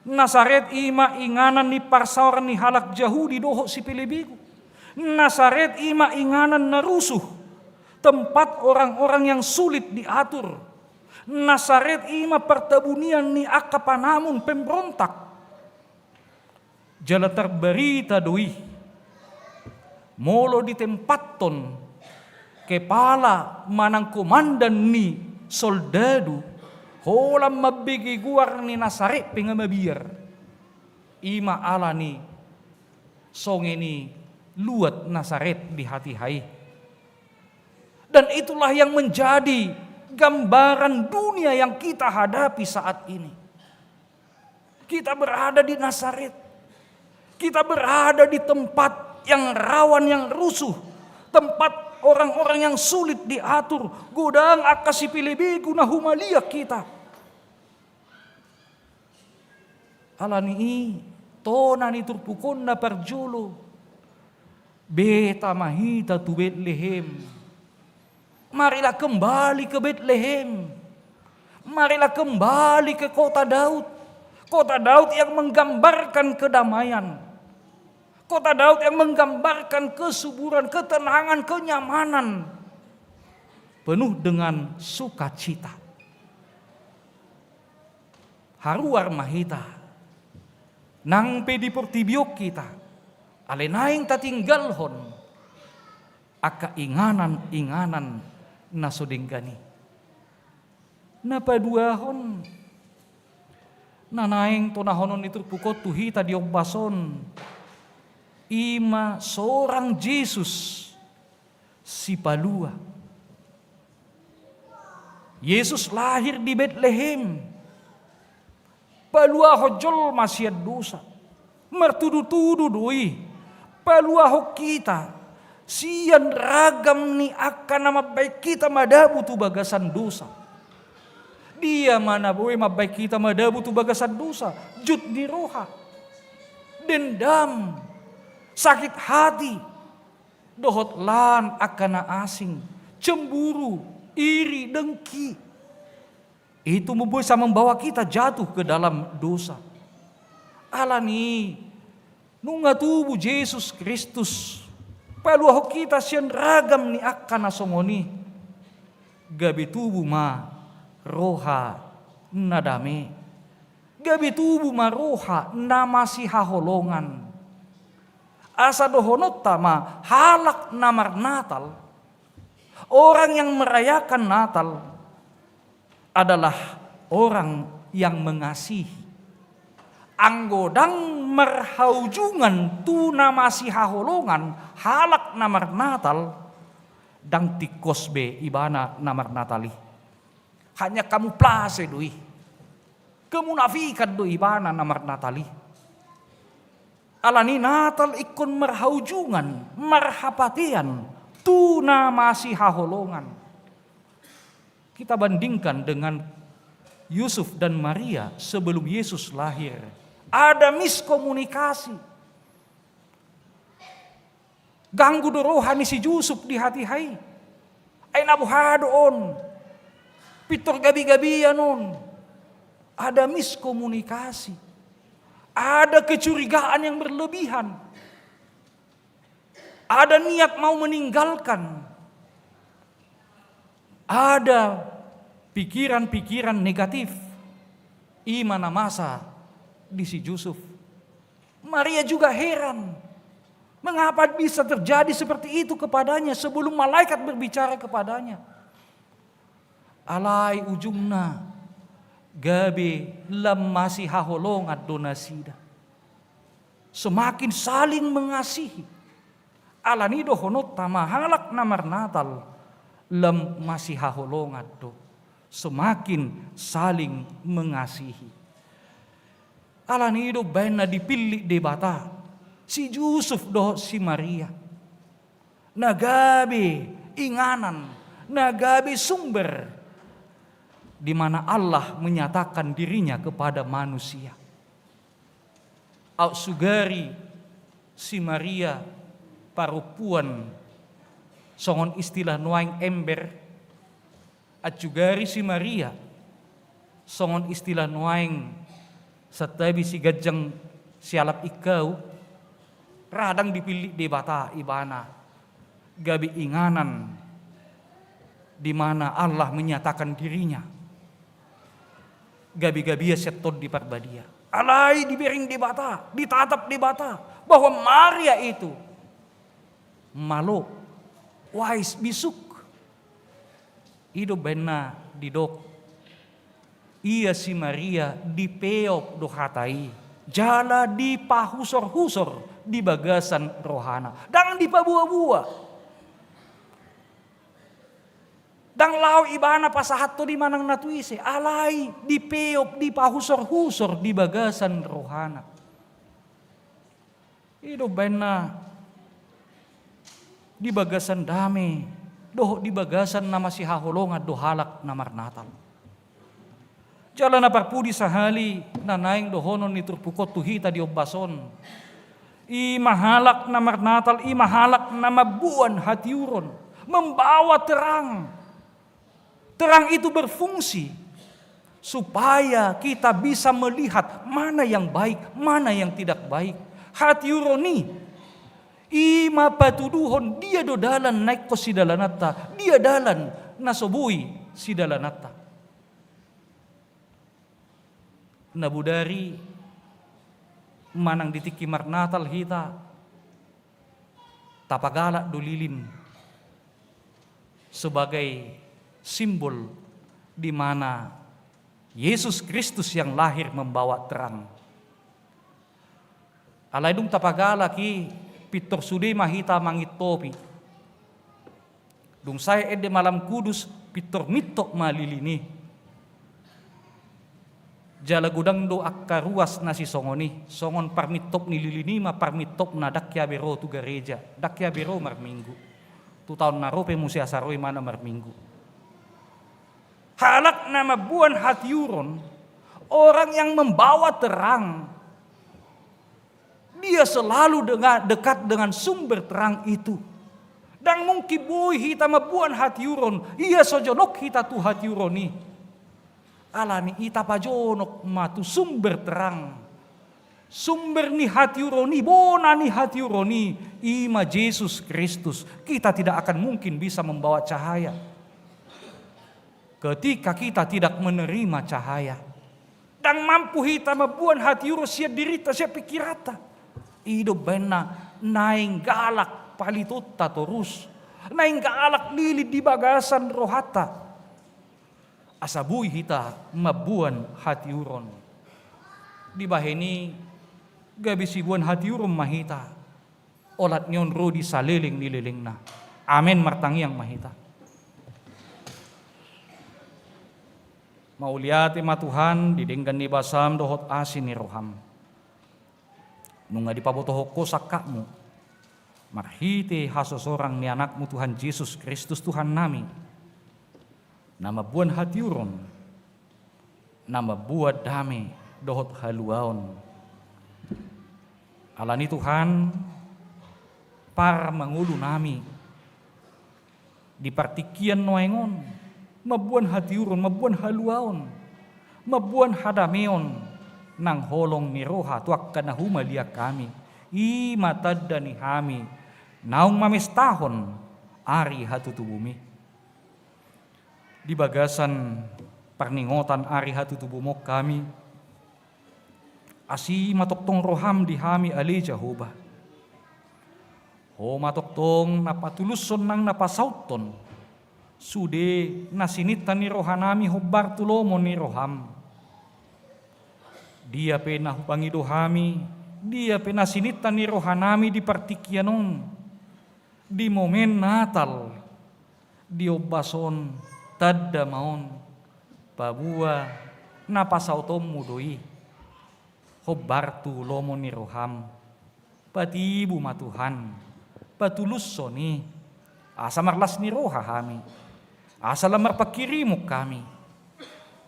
Nasaret i ma inganan ni parsaoran ni halak Jahudi dohot sipelebegu. Nasaret i ma inganan na rusuh, tempat orang-orang yang sulit diatur. Nasaret i ma partabunian ni angka panamun, pemberontak. Jala tarbarita do i, molo ditempathon kepala manang komandan ni soldadu, holan mambege goar ni Nasaret pe nga mabiar. I ma ala ni songon i luat Nasaret di hatiha i. Dan itulah yang menjadi gambaran dunia yang kita hadapi saat ini. Kita berada di Nasaret. Kita berada di tempat yang rawan, yang rusuh. Tempat orang-orang yang sulit diatur. Godang angka sipelebegu na humaliang hita. Ala ni i, tona ni turpuk on na parjolo. Beta ma hita tu Betlehem. Marilah kembali ke Betlehem. Marilah kembali ke kota Daud. Kota Daud yang menggambarkan kedamaian. Kota Daud yang menggambarkan kesuburan, ketenangan, kenyamanan. Penuh dengan sukacita. Haruar ma hita. Nang pe di portibi on hita, alai naeng tatinggalhon angka inganan-inganan na so denggan i. Na paduahon, na naeng tonahonon ni turpuk on tu hita di ombas on, i ma sorang Jesus Sipalua. Jesus lahir di Betlehem. Paluahon jolma sian dosa. Martudutudu do i. Paluahon hita sian ragam ni angka na mambahen hita madabu tu bagasan dosa. Dia ma na boi mambahen hita madabu tu bagasan dosa? Jut ni roha, dendam, sakit hati, dohot lan angka na asing, cemburu, iri, dengki. Itu boi sa membawa kita jatuh ke dalam dosa. Alani i, nunga tubu Jesus Kristus, paluahon hita sian ragam ni angka na songon i, gabe tubu ma roha na dame. Gabe tubu ma roha na masihaholongan. Asa dohononta ma halak na marnatal, orang yang merayakan Natal, adalah orang yang mengasihi. Anggo ndang marhaujungan tu na masihaholongan halak na marnatal, ndang tingkos be ibana na marnatal i. Hanya kamuflase do i. Kemunafikan do ibana na marnatal i. Alani i Natal ingkon marhaujungan, marhapatean tu na masihaholongan. Kita bandingkan dengan Yusuf dan Maria sebelum Yesus lahir. Ada miskomunikasi. Ganggu do roha ni si Jusup di hatiha i. Ai na boha do on? Pintor gabe-gabean on. Ada miskomunikasi. Ada kecurigaan yang berlebihan. Ada niat mau meninggalkan. Ada pikiran-pikiran negatif. I ma na masa di si Jusup. Maria juga heran. Mengapa bisa terjadi seperti itu kepadanya sebelum malaikat berbicara kepadanya? Alai ujungna gabe lam masihaholongan do nasida. Semakin saling mengasihi. Alani dohononta ma halak na marnatal lam masihaholongan do. Semakin saling mengasihi. Alani do baen na dipillit Debata si Jusup dohot si Maria. Na gabe inganan, na gabe sumber di mana Allah menyatakan dirinya kepada manusia. Aut sugari si Maria parompuan songon istilah nuaeng ember, aut sugari si Maria songon istilah nuaeng santabi si ganjang sialap ingkau, radang dipillit Debata ibana gabe inganan di mana Allah menyatakan dirinya. Gabe-gabean sian Tondi Parbadia. Alai dibereng Debata, ditatap Debata bahwa Maria itu malo, wais, bisuk. I do baen na didok, ia si Maria dipeop do hata i jala dipahusor-husor di bagasan rohana. Ndang dipaboa-boa. Ndang laho ibana pasahathon i manang na tu ise, alai dipeop, dipahusor-husor di bagasan rohana. I do baen na di bagasan dame dohot di bagasan na masihaholongan do halak na marnatal. Jala na parpudi sahali na naeng dohonon ni turpuk on tu hita di ombas on, i ma halak na marnatal, i ma halak na mamboan hatiuron, membawa terang. Terang itu berfungsi supaya kita bisa melihat mana yang baik, mana yang tidak baik. Hatiuron i, i ma patuduhon dia do dalan na ingkon sidalananta, dia dalan na so boi sidalananta. Na bodari manang di tingki marnatal hita, tapagalak do lilin sebagai simbol di mana Yesus Kristus yang lahir membawa terang. Alai dung tapagalak i, pintor sude ma hita mangintopi. Dung sae ende malam kudus, pintor mintop ma lilin i. Jala godang do angka ruas na sisongon i, songon parmintop ni lilin i ma parmintopna ndang hea be ro tu gareja, ndang hea be ro marminggu. Tu taon na ro pe muse asa ro ibana marminggu. Halak na mamboan hatiuron, orang yang membawa terang, dia selalu dengan, dekat dengan sumber terang itu. Ndang mungkin boi hita mamboan hatiuron, ia so jonok hita tu hatiuron i. Alani i tapajonok ma tu sumber terang. Sumber ni hatiuron i, bona ni hatiuron i, i ma Jesus Kristus. Kita tidak akan mungkin bisa membawa cahaya ketika kita tidak menerima cahaya. Ndang mampu hita mamboan hatiuron sian dirinta, sian pingkiranta. I do baen na naeng galak palitonta torus, naeng galak lilin di bagasan rohanta. Asa boi hita mamboan hatiuron. Dibahen i gabe siboan hatiuron ma hita. Olat ni on ro di saleleng ni lelengna. Amen, martangiang ma hita. Mauliate ma Tuhan di denggan ni basam dohot asi ni roham. Nunga dipabotohon Ho sangkapmu marhite hasosorang ni Anakmu Tuhan Jesus Kristus Tuhannami, na mamboan hatiuron, na mamboan dame dohot haluaon. Alani Tuhan, parmangolunami di partingkian nuaeng on, mamboan hatiuron, mamboan haluaon, mamboan hadameon, nang holong ni roha tu angka na humaliang hami, i ma tanda ni hami naung mamestahon ari hatutubumi. Di bagasan parningotan ari hatutubumon hami, asi ma tongtong roham di hami ale Jahowa. Ho ma tongtong na patulushon nang na pasauthon sude na sininta ni rohanami hombar tu lomo ni roham. Dia pe na hupangido hami, dia pe na sininta ni rohanami di partingkian on, di momen Natal, di ombas on, tanda ma on, paboa na pasautonmu do i hombar tu lomo ni roham. Patibu ma Tuhan, patulushon i, asa marlas ni roha hami, asa lam marpanghirimon hami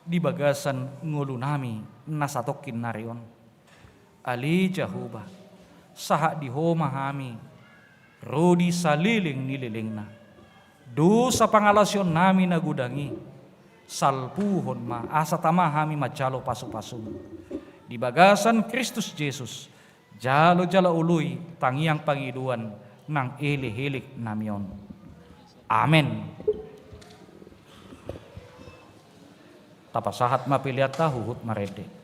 di bagasan ngolunami na satongkin nari on. Ale Jahowa, sahat di Ho ma hami ro di saleleng ni lelengna. Dosa pangalaosionnami na godang i, salpuhon ma asa tama hami manjalo pasupasum. Di bagasan Kristus Jesus, jalo jala oloi tangiang pangidoan nang elekelek nami on. Amen. Tapasahat ma peleanta huhut marende.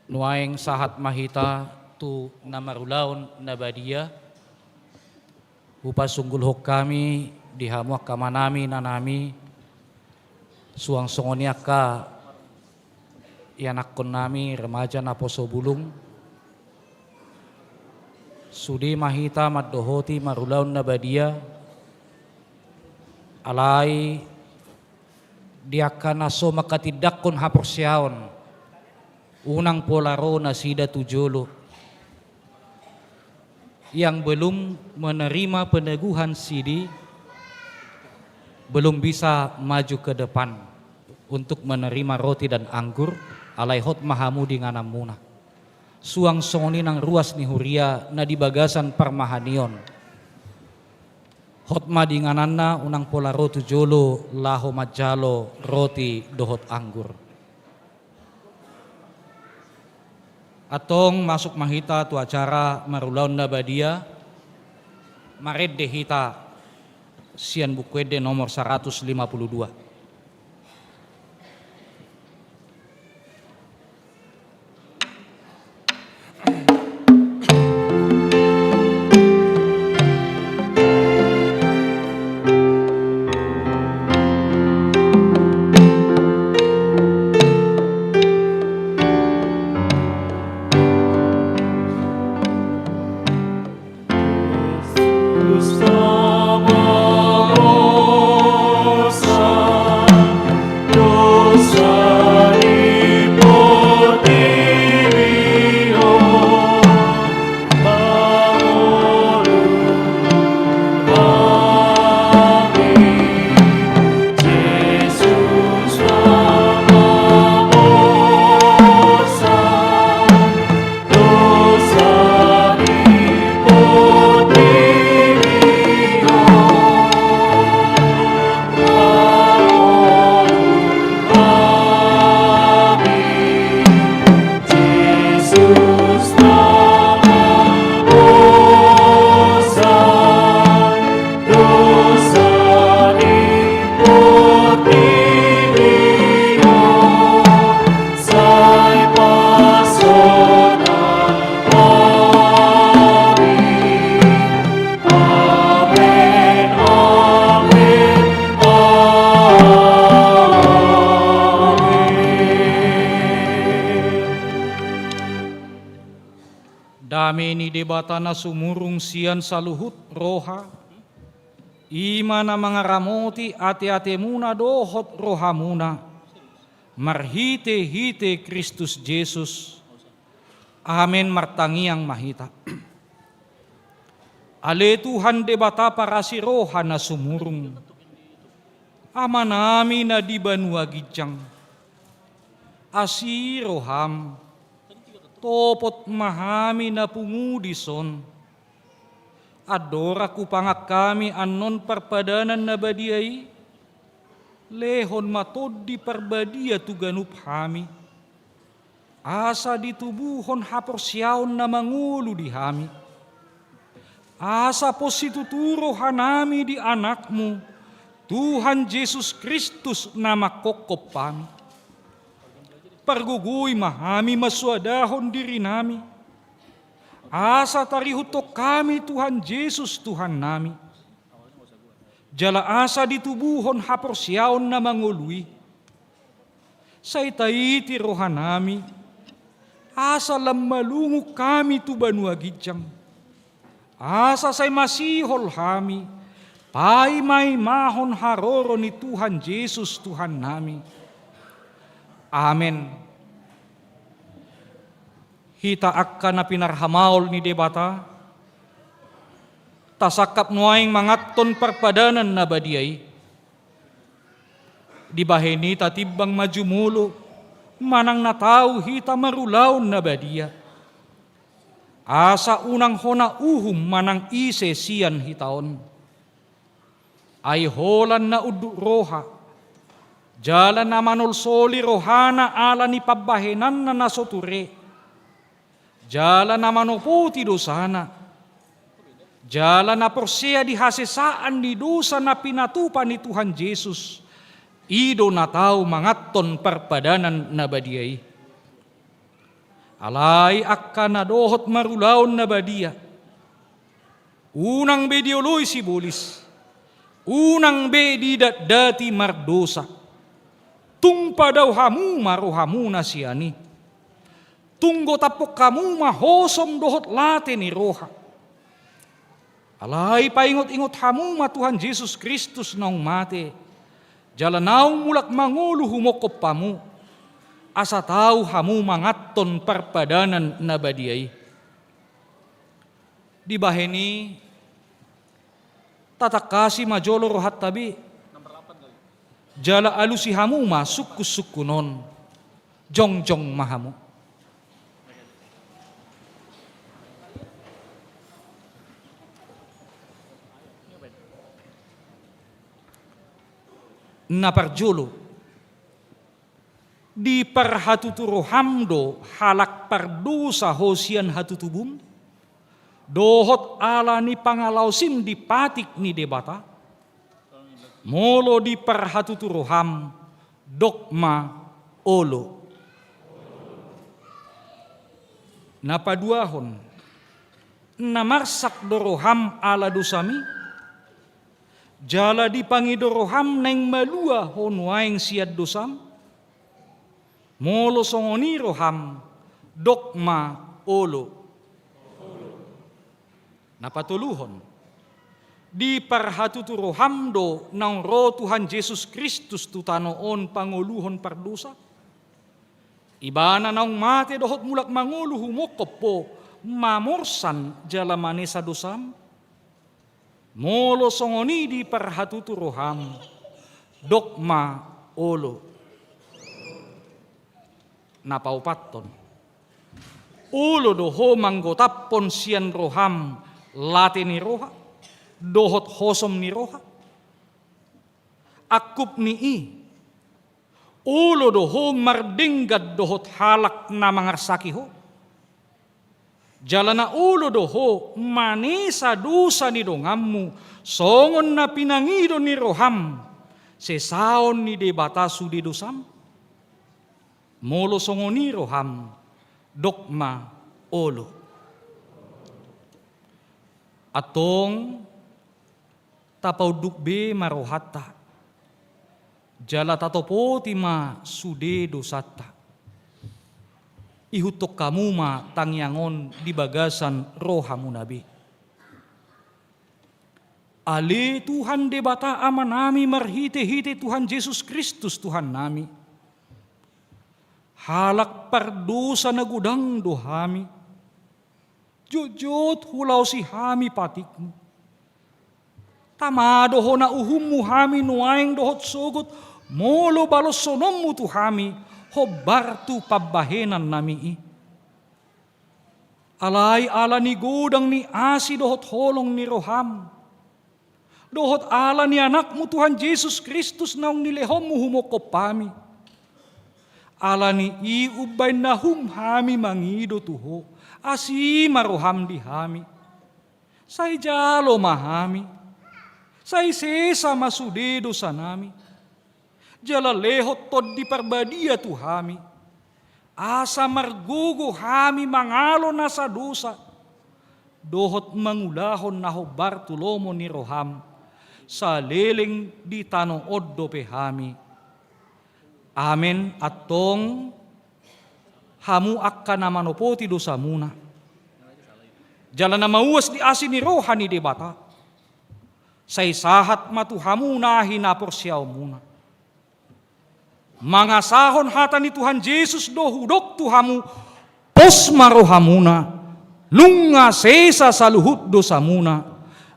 Nuaeng sahat ma hita tu na marulaon na badia. Hupasunggulhon hami di hamu angka amanami, inanami, suang songon i angka ianakkonnami remaja naposo bulung. Sude ma hita mandohoti marulaon na badia, alai di angka na so manghatindanghon haporseaon, unang pola ro nasida tu jolo. Yang belum menerima peneguhan sidi, belum bisa maju ke depan untuk menerima roti dan anggur, alai hot ma hamu di ingananmuna. Suang songon i nang ruas ni huria na di bagasan parmahanion. Hot ma di ingananna, unang pola ro tu jolo laho manjalo roti dohot anggur. Antong masuk ma hita tu acara marulaon na badia, marende hita sian Buku Ende nomor saratus lima pulu dua. Dame ni Debata na sumurung sian saluhut roha, i ma na mangaramoti ateatemuna dohot rohamuna, marhitehite Kristus Jesus. Amen. Martangiang ma hita. Ale Tuhan Debata parasi roha na sumurung, Amanami na di banua ginjang, asi roham, topot ma hami na pungu dison. Andorang hupangan hami annon parpadanan na badia i, lehon ma Tondi Parbadia tu ganup hami, asa ditubuhon haporseaon na mangolu di hami, asa pos situtu rohanami di Anakmu, Tuhan Jesus Kristus, na manghophop hami. Pargogoi ma hami mansoadahon dirinami, asa tarihuthon hami Tuhan Jesus Tuhannami, jala asa ditubuhon haporseaon na mangolu i. Sai taiti rohanami, asa lam malungun hami tu banua ginjang, asa sai masihol hami paimaimahon haroro ni Tuhan Jesus Tuhannami. Amen. Hita angka na pinarhamaol ni Debata, tasangkap nuaeng manganhon parpadanan na badia i. Dibahen i tatimbang ma jumolo manang na tau hita marulaon na badia, asa unang hona uhum manang ise sian hita on. Ai holan na unduk roha, jala na manolsoli rohana ala ni pambahenanna na so ture, jala na manopoti dosana, jala na porsea di hasesaan ni dosa na pinatupa ni Tuhan Jesus, i do na tau manganhon parpadanan na badia i. Alai angka na dohot marulaon na badia, unang be dioloi sibolis, unang be didatdati mardosa. Tung padao hamu ma rohamuna sian i. Tung gotaphon hamu ma hosom dohot late ni roha. Alai paingot-ingot hamu ma Tuhan Jesus Kristus naung mate, jala naung mulak mangolu humongkop hamu, asa tau hamu manganhon parpadanan na badia i. Dibahen i, tatangkasi ma jolo rohanta be. Jala alusi hamu ma sungkun-sungkun on. Jongjong ma hamu. Na parjolo, diparhatutu roham do halak pardosa ho sian hatutubum, dohot ala ni pangalaosim di patik ni Debata? Molo diparhatutu roham, dok ma olo. Na paduahon, na marsak do roham ala dosam i? Jala dipangido roham naeng malua ho nuaeng sian dosam? Molo songon i roham, dok ma olo. Na patoluhon, diparhatutu roham do naung ro Tuhan Jesus Kristus tu tano on pangoluhon pardosa? Ibana naung mate dohot mulak mangolu humongkop ho, mamorsan jala manesa dosam? Molo songon i diparhatutu roham, dok ma olo. Na paopathon, olo do ho manggotaphon sian roham late ni roha dohot hosom ni roha? Angkup ni i, olo do ho mardenggan dohot halak na mangarsaki ho? Jala na olo do ho manesa dosa ni donganmu, songon na pinangido ni roham sesaon ni Debata sude dosam? Molo songon i roham, dok ma olo. Antong, tapaunduk be ma rohanta, jala tatopoti ma sude dosanta. Ihuthon hamu ma tangiang on di bagasan rohamuna be. Ale Tuhan Debata Amanami marhite-hite Tuhan Jesus Kristus Tuhannami, halak pardosa na godang do hami. Jotjot hulaosi hami patikmu. Tama do hona uhummu hami nuaeng dohot sogot, molo baloshononmu tu hami hombar tu pambahenannami i. Alai ala ni godang ni asi dohot holong ni roham, dohot ala ni Anakmu Tuhan Jesus Kristus naung nilehonmu humongkop hami, ala ni i umbaen nahum hami mangido tu Ho, asi ma roham di hami. Sai jalo ma hami, sai sesa ma sude dosanami. Jala lehon Tondi Parbadia tu hami, asa margogo hami mangalo nasa dosa, dohot mangulahon na hombar tu lomo ni roham, saleleng di tano on dope hami. Amen. Antong, hamu angka na manopoti dosamuna, jala na mauas di asi ni roha ni Debata, sai sahat ma tu hamu na hinaporseaonmuna. Mangasahon hata ni Tuhan Jesus do hudok tu hamu, pos ma rohamuna, nunga sesa saluhut dosamuna,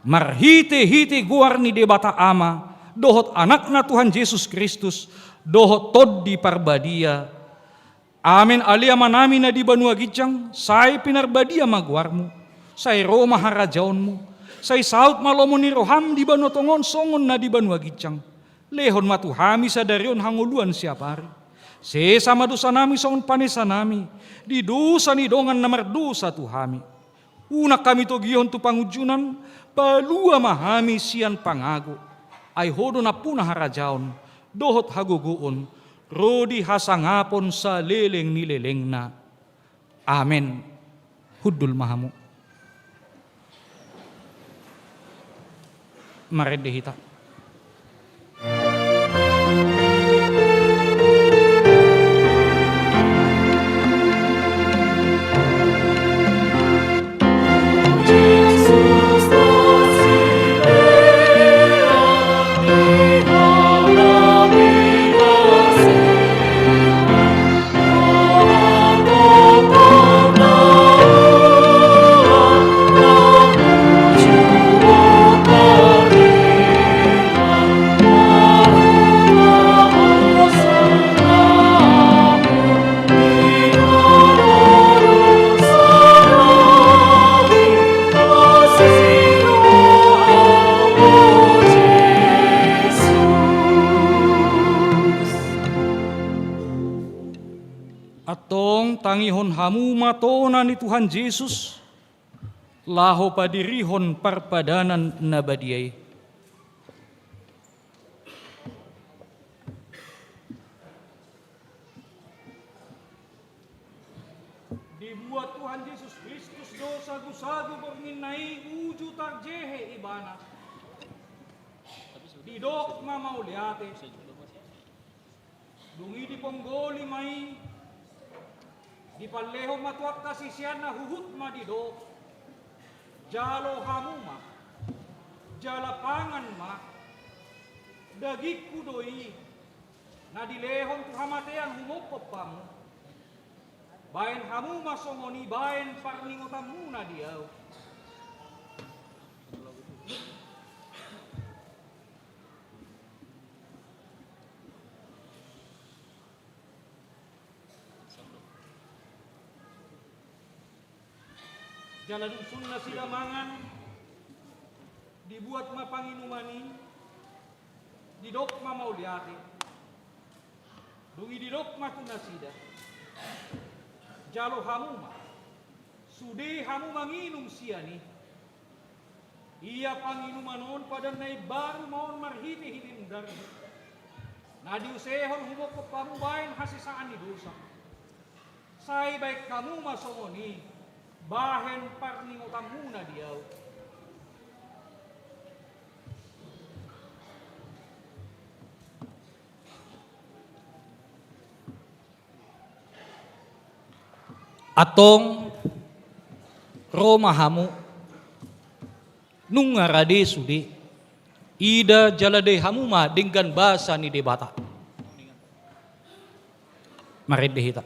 marhite-hite goar ni Debata Ama, dohot Anakna Tuhan Jesus Kristus, dohot Tondi Parbadia. Amen. Ale Amanami na di banua ginjang, sai pinarbadia ma goarmu, sai ro ma harajaonmu, sai saut ma lomo ni roham di banua tonga on songon na di banua ginjang. Lehon ma tu hami sadari on hangoluan siapari. Sesa ma dosanami songon panesanami di dosa ni dongan na mardosa tu hami. Unang hami togihon tu pangunjunan, palua ma hami sian pangago. Ai Ho do nampuna harajaon, dohot hagogoon, ro di hasangapon saleleng ni lelengna. Amen. Hundul ma hamu. Marende hita. Antong tangihon hamu ma tona ni Tuhan Jesus, laho padirihon parpadanan na badia i. Dibuat Tuhan Jesus Kristus do sagusagu borngin na i uju tarjehe Ibana. Didok ma mauliate. Dung i diponggoli ma i, dipallehon ma tu angka siseanna, huhut ma didok: Jalo hamu ma, jala pangan ma, dagingku do i, na dilehon tu hamatean humongkop hamu. Baen hamu ma songon i baen parningotanmuna di ahu. Jala dung sun nasida mangan, dibuat ma panginuman i, didok ma mauliate. Dung i didok ma tu nasida: Jalo hamu ma, sude hamu manginum sian i. Ia panginuman on padan na imbaru ma on marhitehite mudar, na diusehon humongkop hamu baen hasesaan ni dosa. Sai baen hamu ma songon i baen parningotanmuna di ahu. Antong ro ma hamu, nunga rade sude, ida jala dai hamu ma denggan basa ni Debata. Marende hita.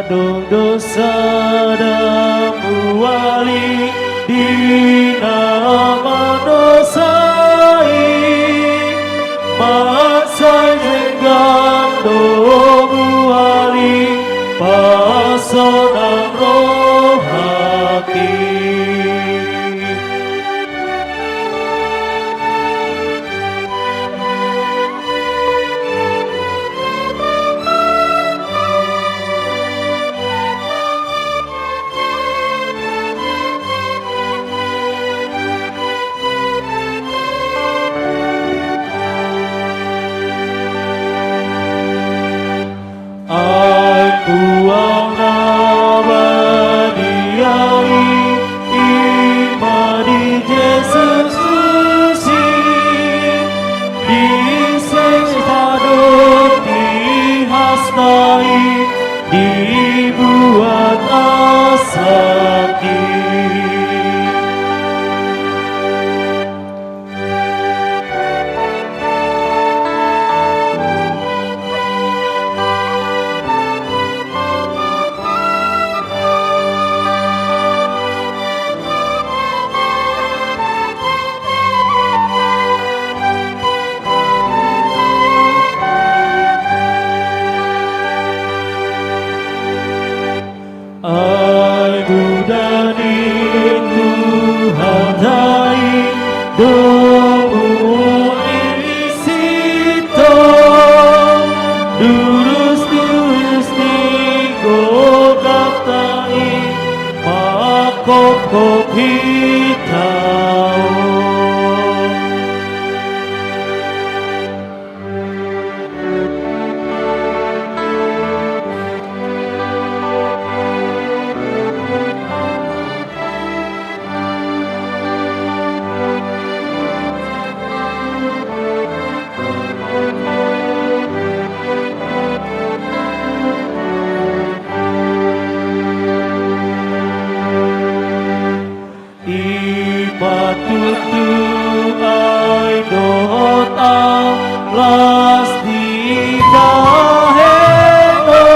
Dung dosa ndang muali di na mandosa i, mansai denggan do muali pasonang rohangki. Ai Tuhan na badia i, i ma di Jesus Tuhan i, disesa do di hasta i, dibuat asangki. Ai muda ni Tuhanta i, domu i sintong, durus-durus ni Golgata i, manghophop hita on. I ma tutu, ai dohot au, las di hita heno,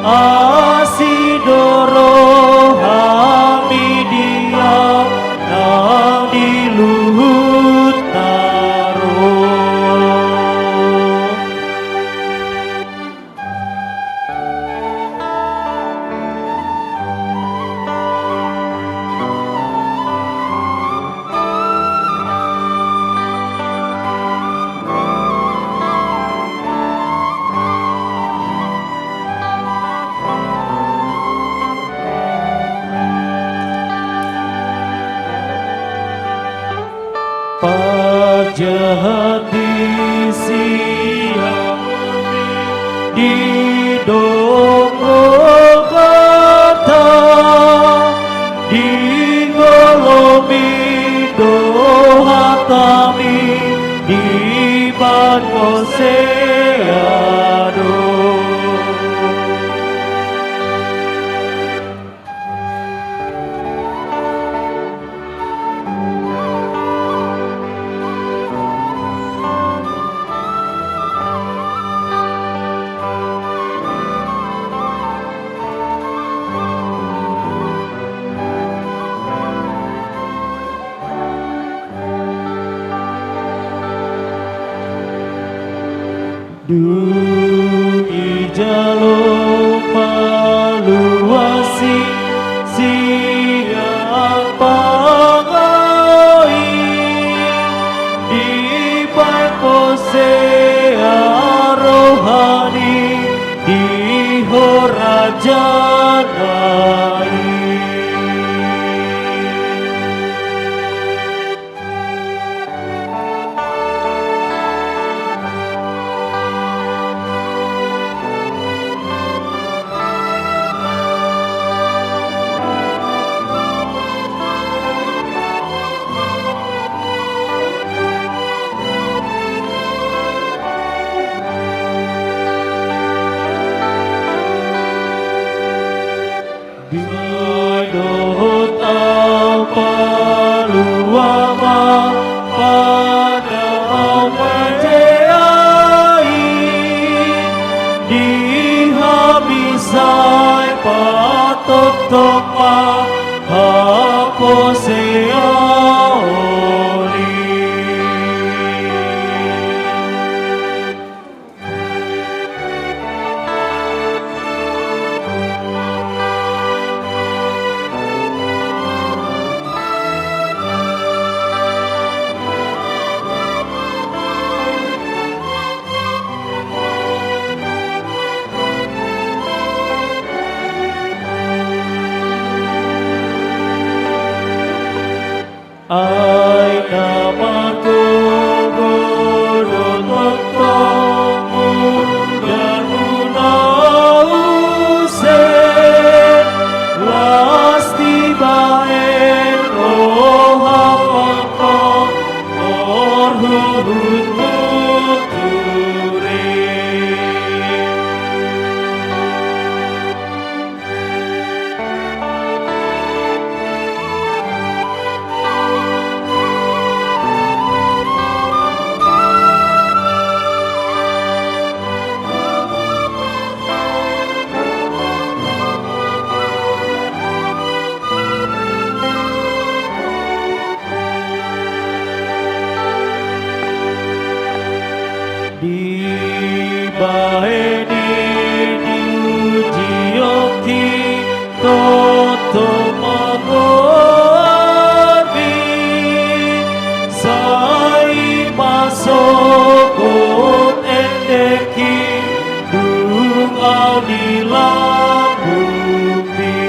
asi do rohami di au nang di luhut na ro. Parjahat di sian hami didok Golgata, digolomi do hatami, dibaen porsea do. Dung dijalo paluasan sian pangago i, dibaen porsea rohani di horajana i. Di dohot au palua ma pada au mate ai, di hami sa Dibahen i diujionki tongtong mangorbi, sai masogot endengki dung au di lambungmi.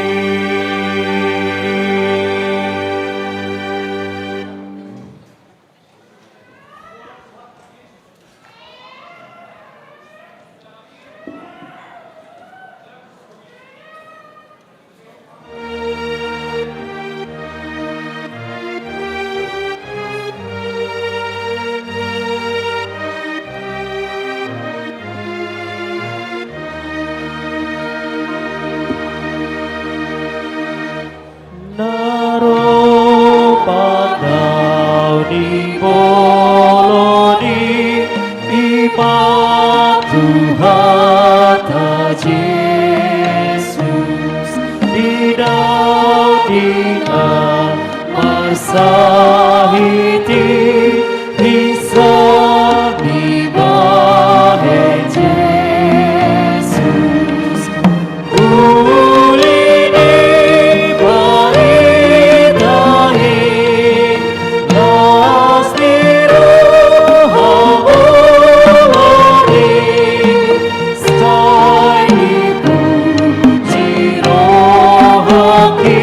Na ro pandao ni bolon i, i ma Tuhanta Jesus, di daun i na marsahit i, hinsai dibahen Jesus. Uli ni barita i, las ni roha bolon i, sai dipuji rohangki.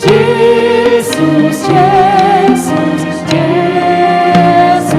Jesus, Jesus, Jesus.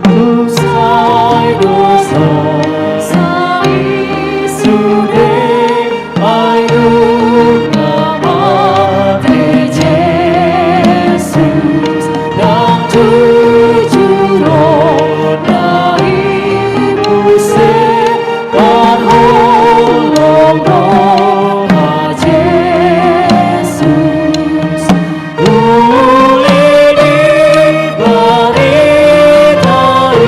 Tung sai dosa, sai sude, ai dung na mate Jesus, ndang jujur on na i muse, parholong roha Jesus. Uli ni barita i,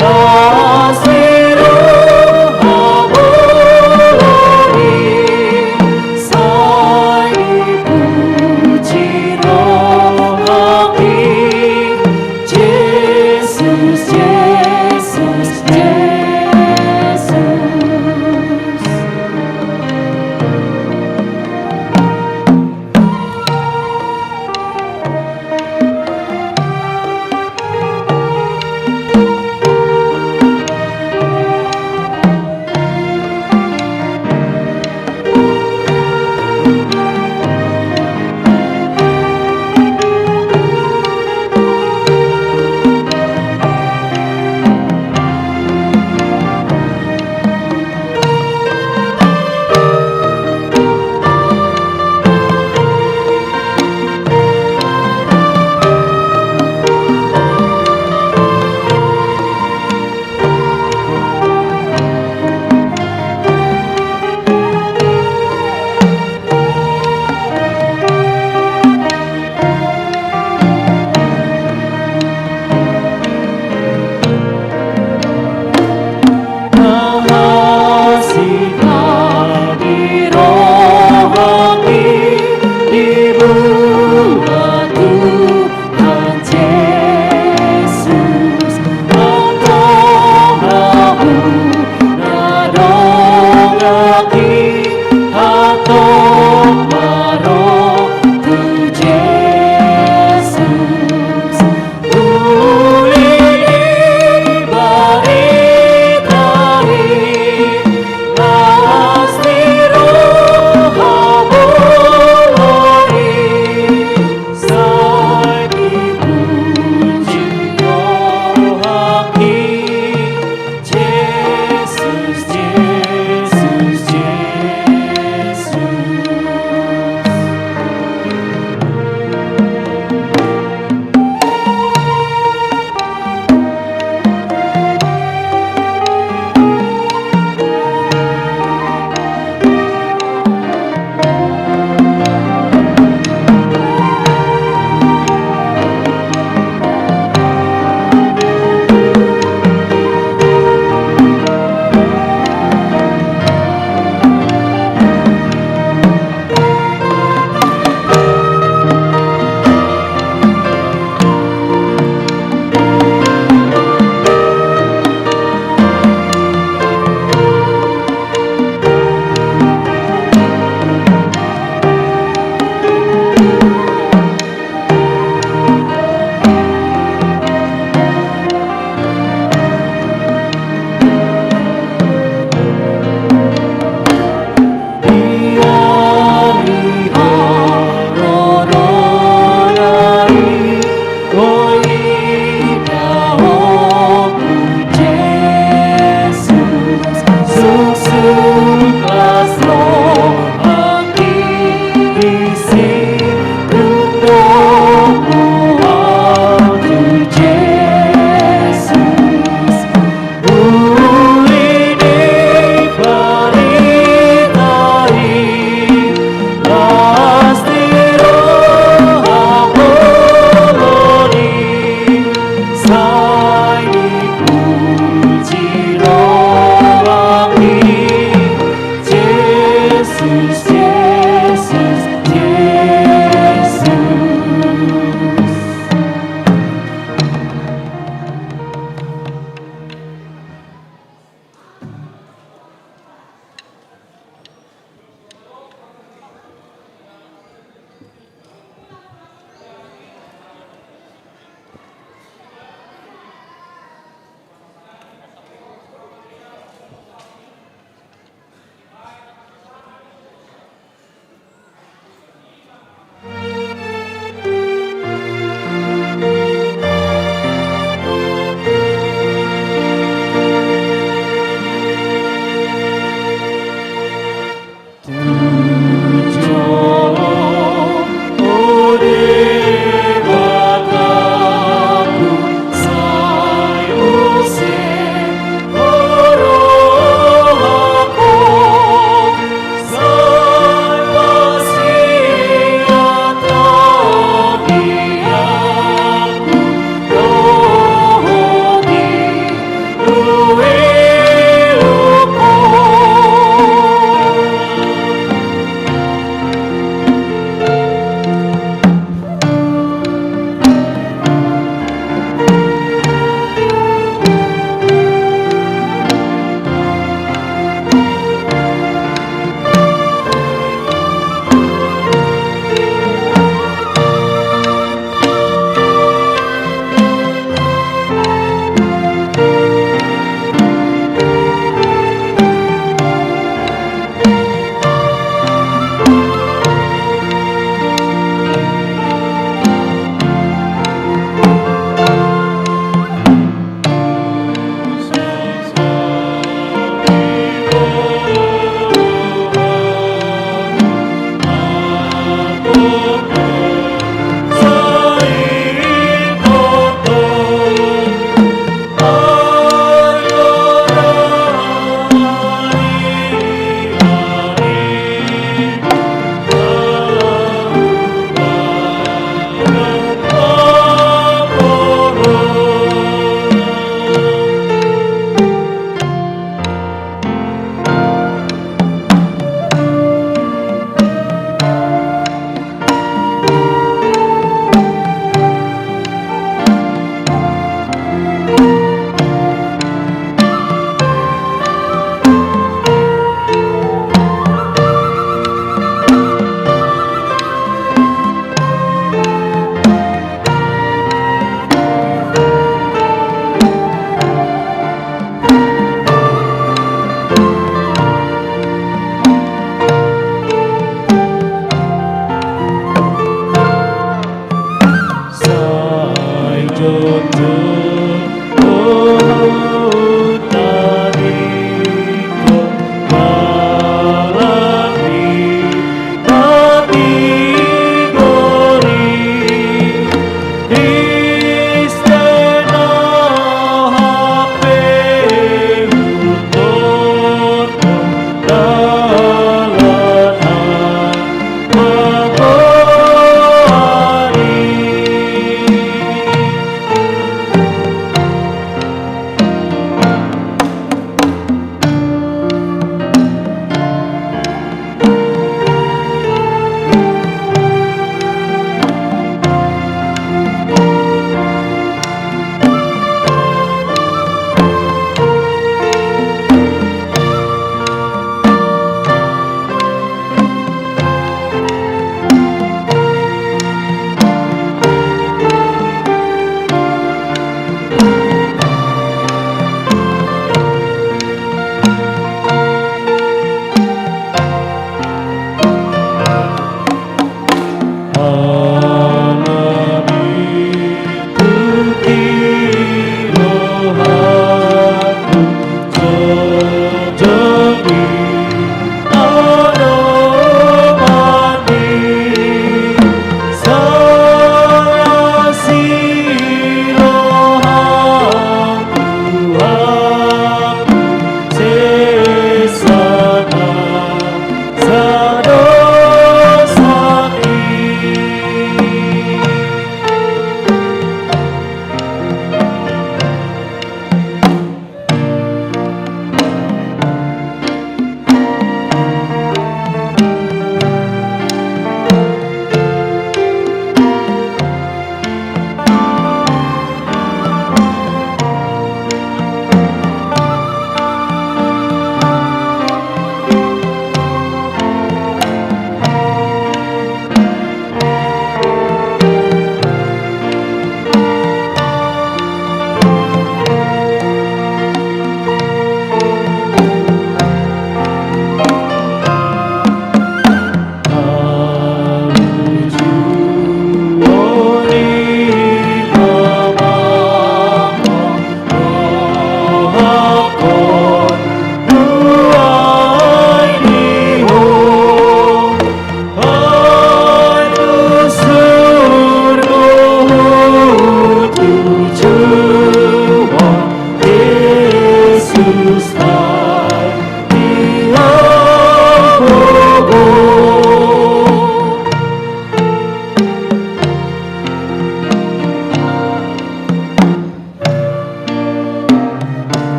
las ni roha bolon i, sai dipuji rohangki. Jesus, Jesus, Jesus.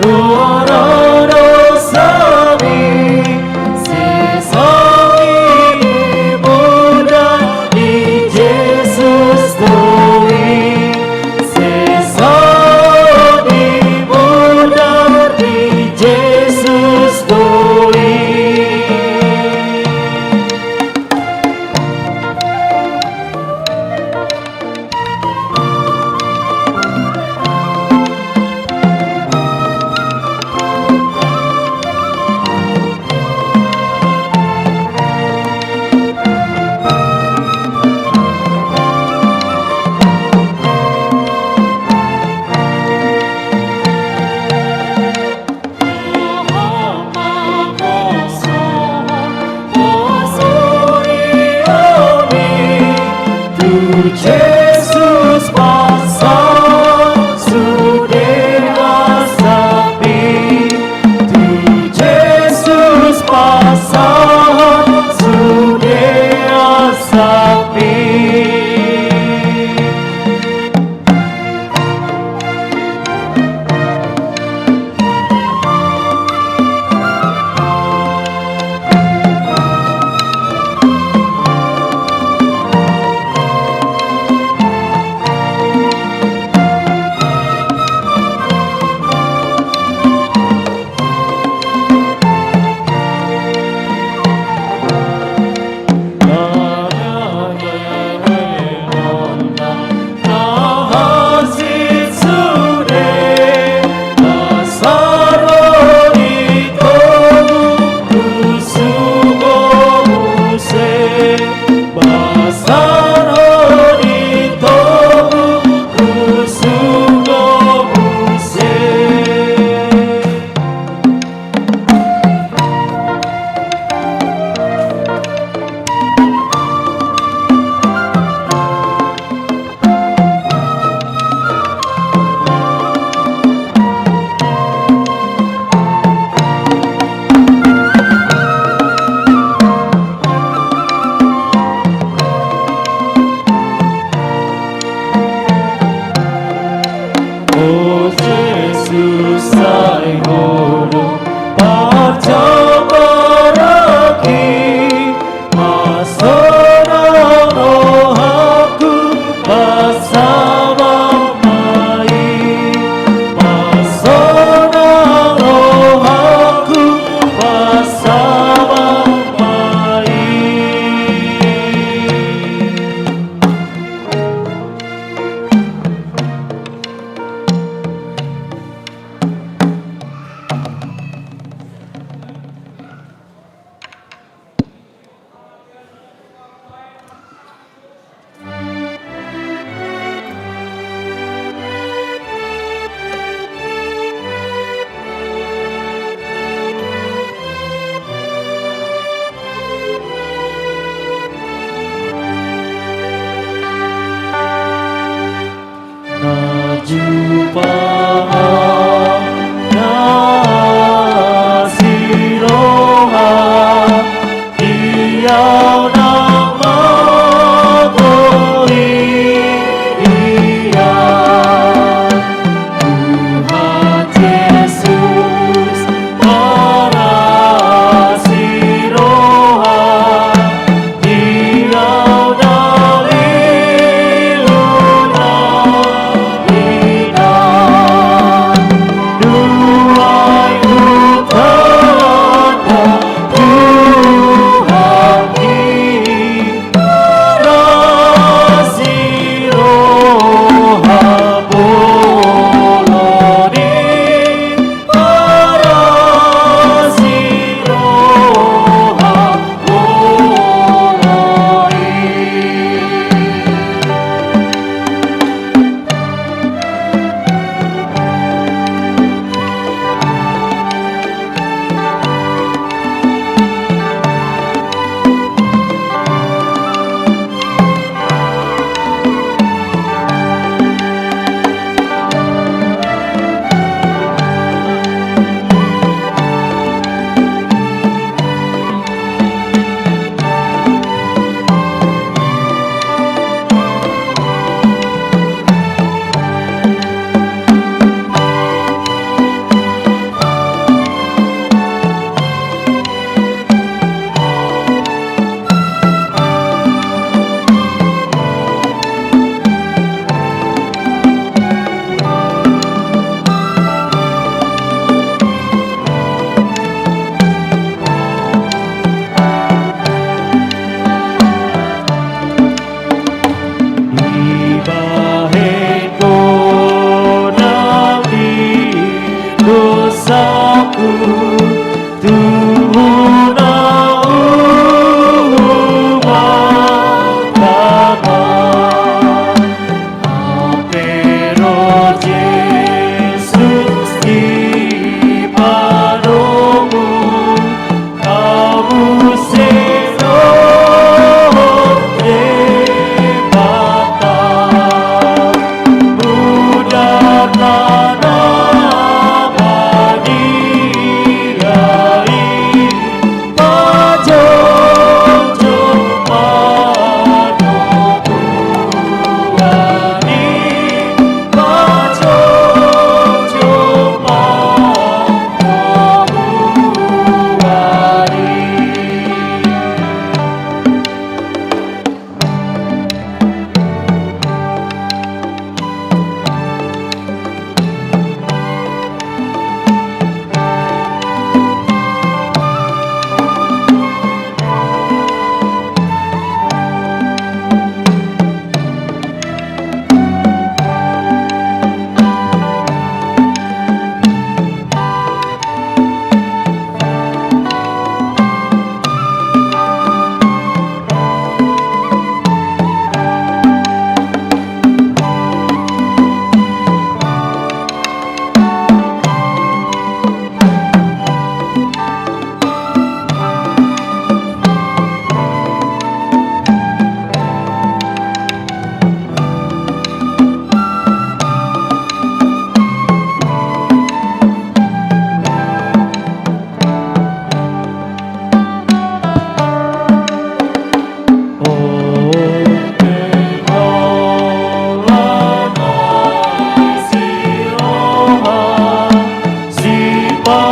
Ora dosami, sesa di muda di Jesus do i, sesa di muda di Jesus do i.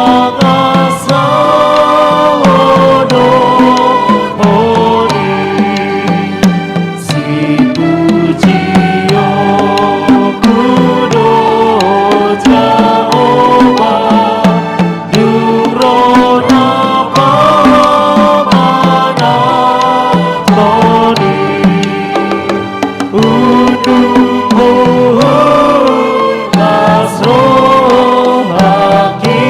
Pangasahon honi, sipujion tu do Jahowa, dung ro na pamanat honi. Unduk huhut las rohangki,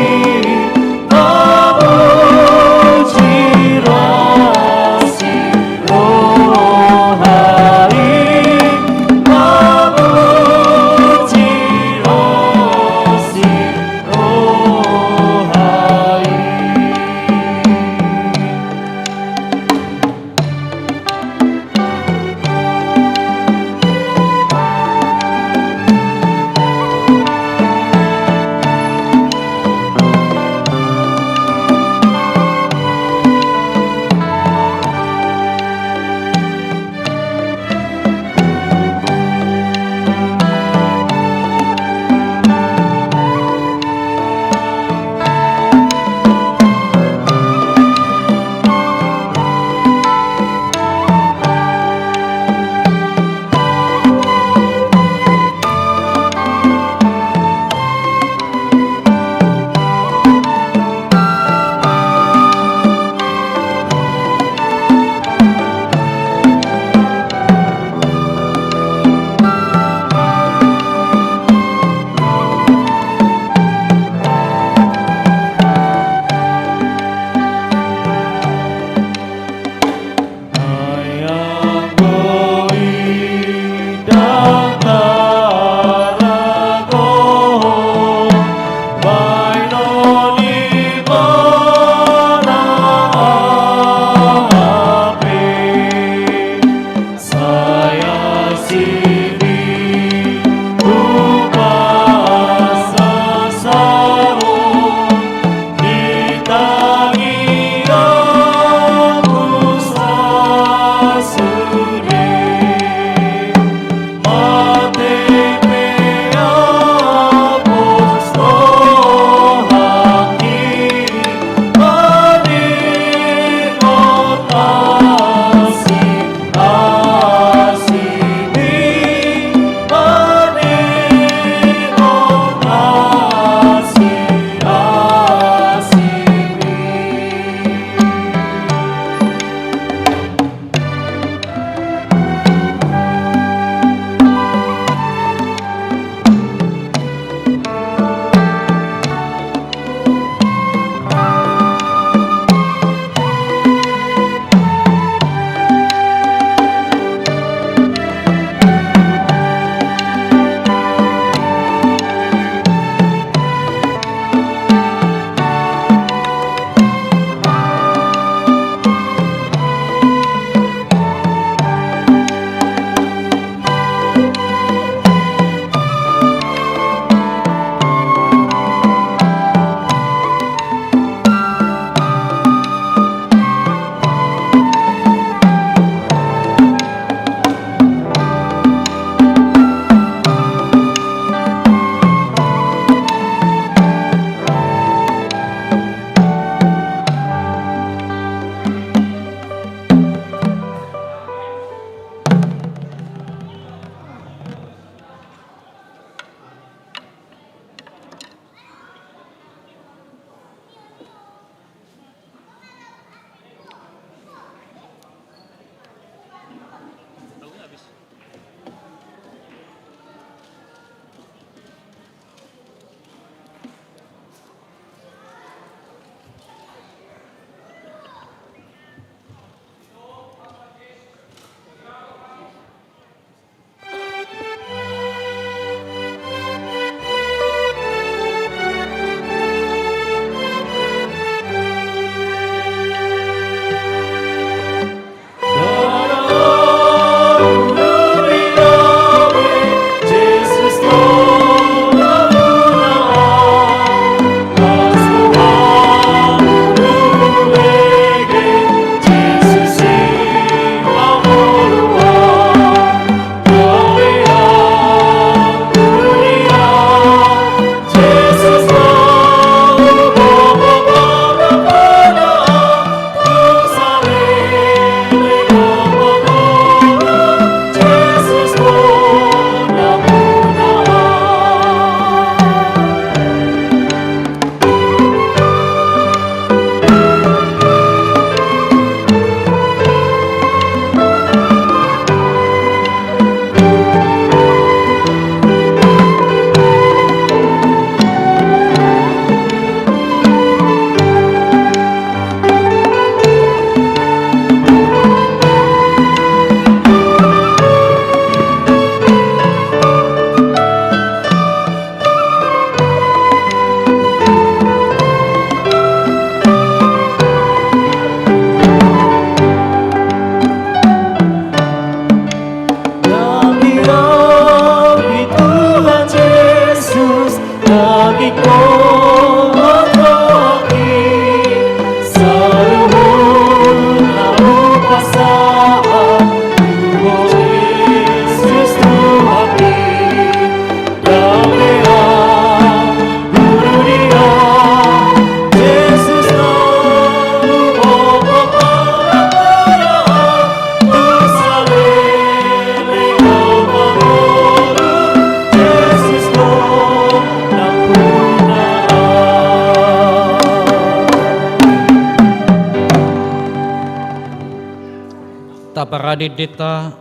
Parade endenta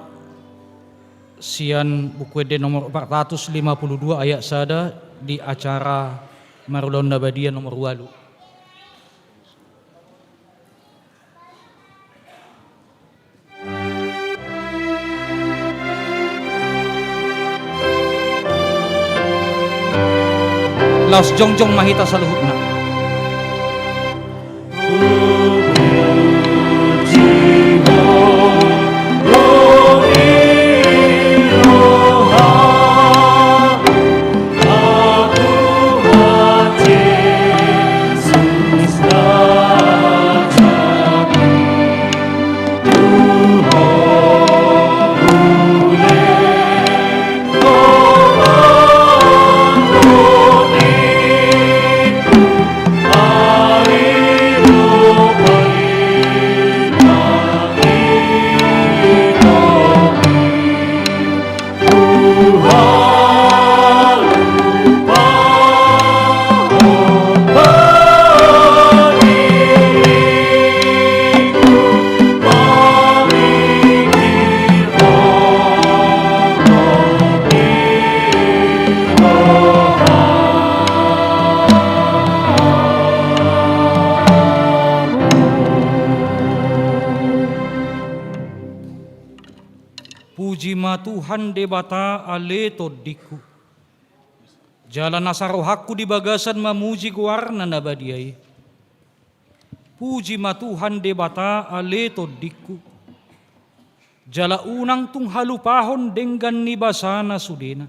sian Buku Ende nomor empat ratus lima puluh dua ayat sada di acara Marulaon na Badia nomor ualu. Laos jongjong ma hita saluhutna. Puji ma Tuhan Debata ale tondingku. Jala nasa rohangku di bagasan mamuji goarna na badia i. Puji ma Tuhan Debata ale tondingku. Jala unang tung halupahon denggan ni basana sudena.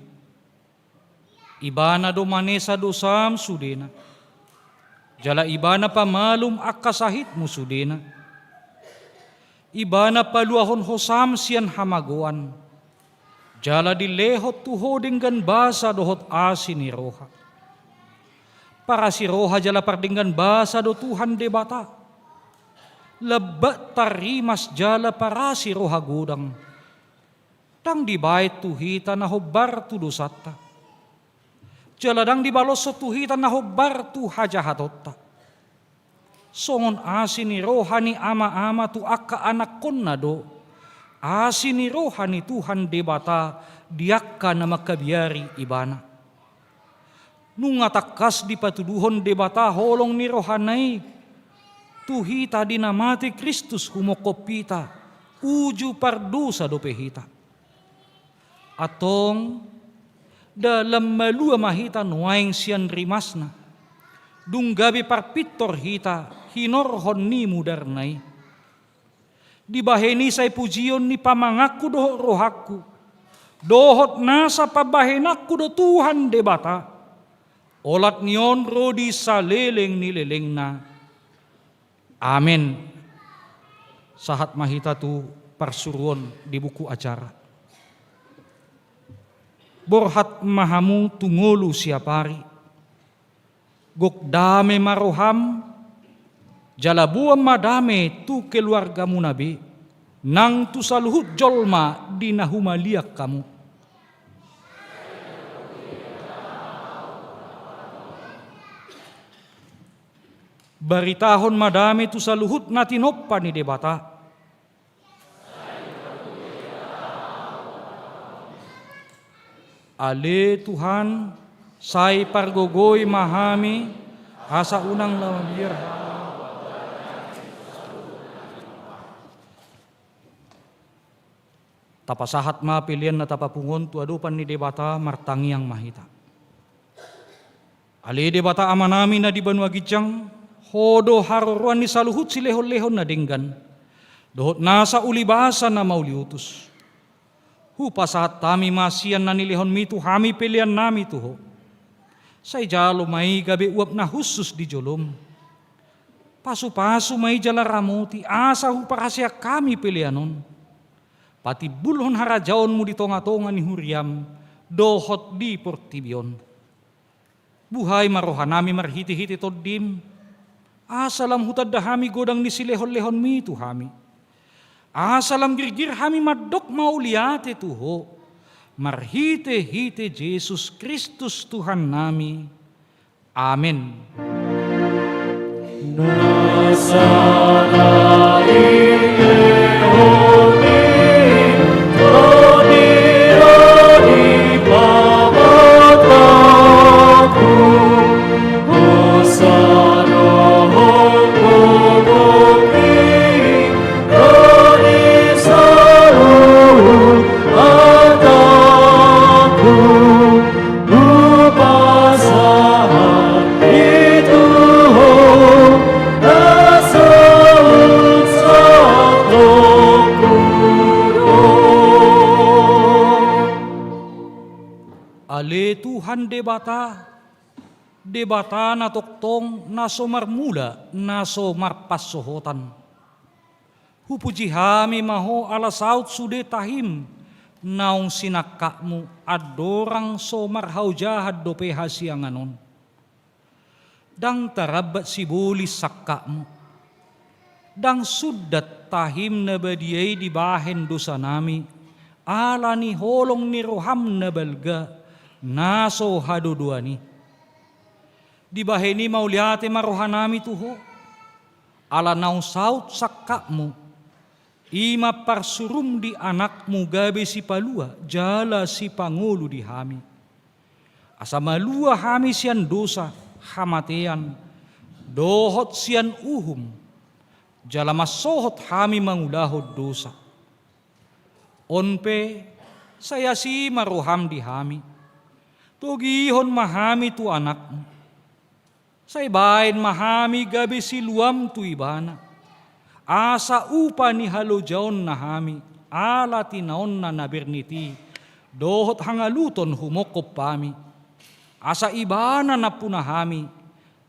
Ibana do manesa dosam sudena. Jala Ibana pamalum angka sahitmu sudena. Ibana paluahon hosam sian hamagoan. Jala dilehon tu ho denggan basa dohot asi ni roha. Parasi roha jala pardenggan basa do Tuhan Debata. Lambat tarrimas jala parasi roha godang. Ndang dibaen tu hita na hombar tu dosanta. Jala ndang dibaloshon tu hita na hombar tu hajahatonta. Songon asi ni roha ni ama-ama tu angka anakkonna do asi ni roha ni Tuhan Debata di angka na mangkabiari Ibana. Nunga tangkas dipatuduhon Debata holong ni rohana i tu hita di na mate Kristus humongkop hita, uju pardosa dope hita. Antong, dalan malua ma hita nuaeng sian rimasna, dung gabe parpintor hita hinorhon ni mudarna i. Dibahen i sai pujion ni pamanganku dohot rohangku, dohot nasa pambahenanku do Tuhan Debata, olat ni on ro di saleleng ni lelengna. Amen. Sahat ma hita tu parsuruon di buku acara. Borhat ma hamu tu ngolu siapari. Gok dame ma roham, jala boan ma dame tu keluargamuna be, nang tu saluhut jolma di na humaliang hamu. Baritahon ma dame tu saluhut na tinompa ni Debata. Ale Tuhan, sai pargogoi ma hami, asa unang na mabiar. Tapasahat ma pelean na tapapungu on tu adopan ni Debata, martangiang ma hita. Ale Debata Amanami na di banua ginjang, Ho do haroroan ni saluhut silehon-lehon na denggan, dohot nasa ulibasa na mauliutus. Hupasahat hami ma sian na nilehonMi tu hami peleannami tu Ho. Sai jalo ma i gabe uap na hushus di joloM. Pasu-pasu ma i jala ramoti, asa huparhaseang hami pelean on. Patimbulhon harajaonMu di tonga-tonga ni huriaM, dohot di portibi on. Buhai ma rohanami marhite-hite TondiM, asa lam hutanda hami godang ni silehon-lehonMi tu hami. Asa lam girgir hami mandok mauliate tu Ho, marhite-hite Jesus Kristus Tuhannami. Amen. Na sada i lehon ni Debata, Debata na tongtong, na so marmula, na so marpansohotan. Hupuji hami ma Ho ala saut sude tahim naung sinangkapMu, andorang so marhaojahan dope hasiangan on. Ndang tarambat sibolis sangkapMu. Ndang sundat tahim na badia i dibahen dosanami, ala ni holong ni rohaM na balga, na so hadodoan i. Dibahen i mauliate ma rohanami tu Ho, ala naung saut sangkapMu, i ma parsurum di AnakMu gabe sipalua jala sipangolu di hami. Asa malua hami sian dosa, hamatean, dohot sian uhum, jala mansohot hami mangulahon dosa. On pe, sai asi ma rohaM di hami. Togihon ma hami tu AnakMu. Sai baen ma hami gabe siluaM tu Ibana. Asa upa ni halojaonna hami, ala tinaonna na bernit i, dohot hangaluton humongkop hami. Asa Ibana nampuna hami,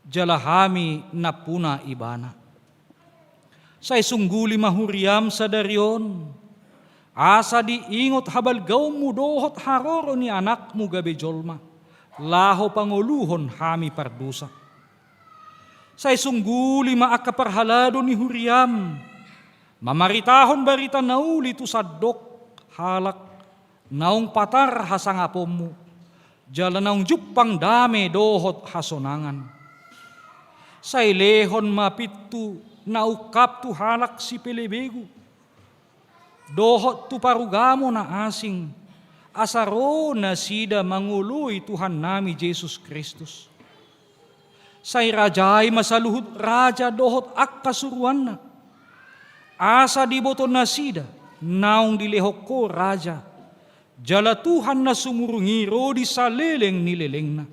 jala hami nampuna Ibana. Sai sungguli ma huriaM sadari on, asa diingot habalgaonMu dohot haroro ni AnakMu gabe jolma, laho pangoluhon hami pardosa. Sai sungguli ma angka parhalado ni huriaM, mamaritahon barita na uli tu sandok halak, naung patar hasangaponMu, jala naung jumpang dame dohot hasonangan. Sai lehon ma pintu na ungkap tu halak sipelebegu, dohot tu parugamo na asing, asa ro nasida mangoloi Tuhannami Jesus Kristus. Sai rajai ma saluhut raja dohot angka suruanna, asa diboto nasida naung dilehon Ho raja, jala Tuhan na sumurung i ro di saleleng ni lelengna.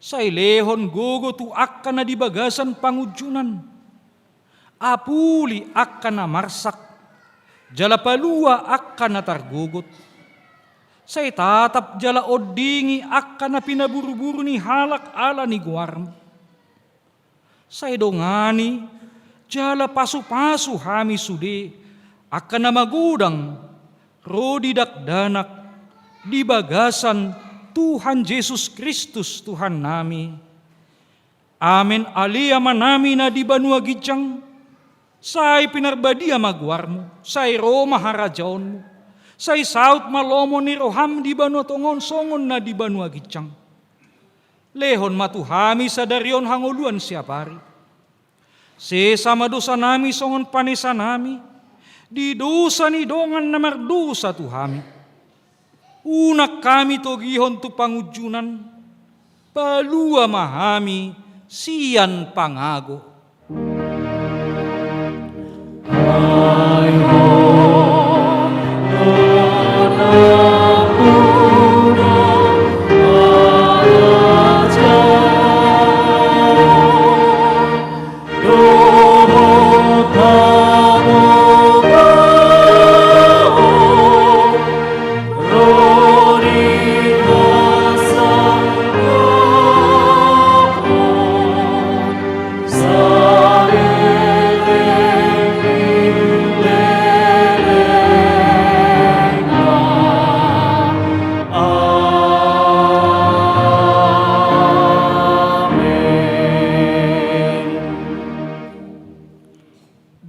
Sai lehon gogo tu angka na di bagasan pangunjunan, apuli angka na marsak, jala palua angka na targogot. Sai tatap jala ondingi angka na pinaburuburu ni halak ala ni goarMu. Sai dongani jala pasupasu hami sude, angka na magodang ro di dakdanak, di bagasan Tuhan Jesus Kristus Tuhannami. Amen. Ale Amanami na di banua ginjang, sai pinarbadia ma goarMu, sai ro ma harajaonMu, sai saut ma lomo ni rohaM di banua tonga on songon na di banua ginjang. Lehon ma tu hami sadari on hangoluan siapari. Sesa ma dosanami songon panesanami di dosa ni dongan na mardosa tu hami. Unang hami togihon tu pangunjunan, palua ma hami sian pangago. Amen.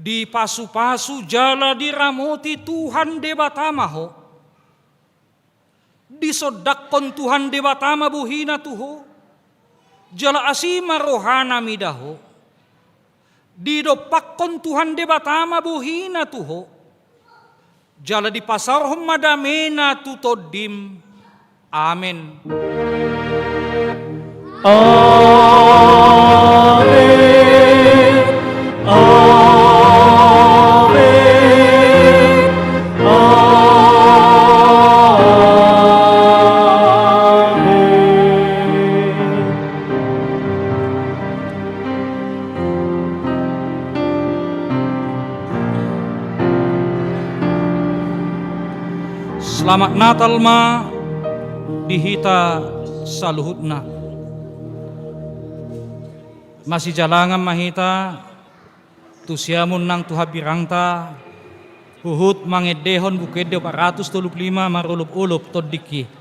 Dipasupasu jala diramoti Tuhan Debata ma ho. Disondangkon Tuhan Debata ma bohina tu ho, jala asi ma rohana mida ho. Didompakkon Tuhan Debata ma bohina tu ho, jala dipasaorhon ma damena tu tondim. Amen. Amen. Amen. Amen. Selamat Natal ma di hita saluhutna. Masijalangan ma hita tu siamun nang tu hambirangta, huhut mangendehon Buku Ende opat ratus tolu pulu lima marolopolop tondingki.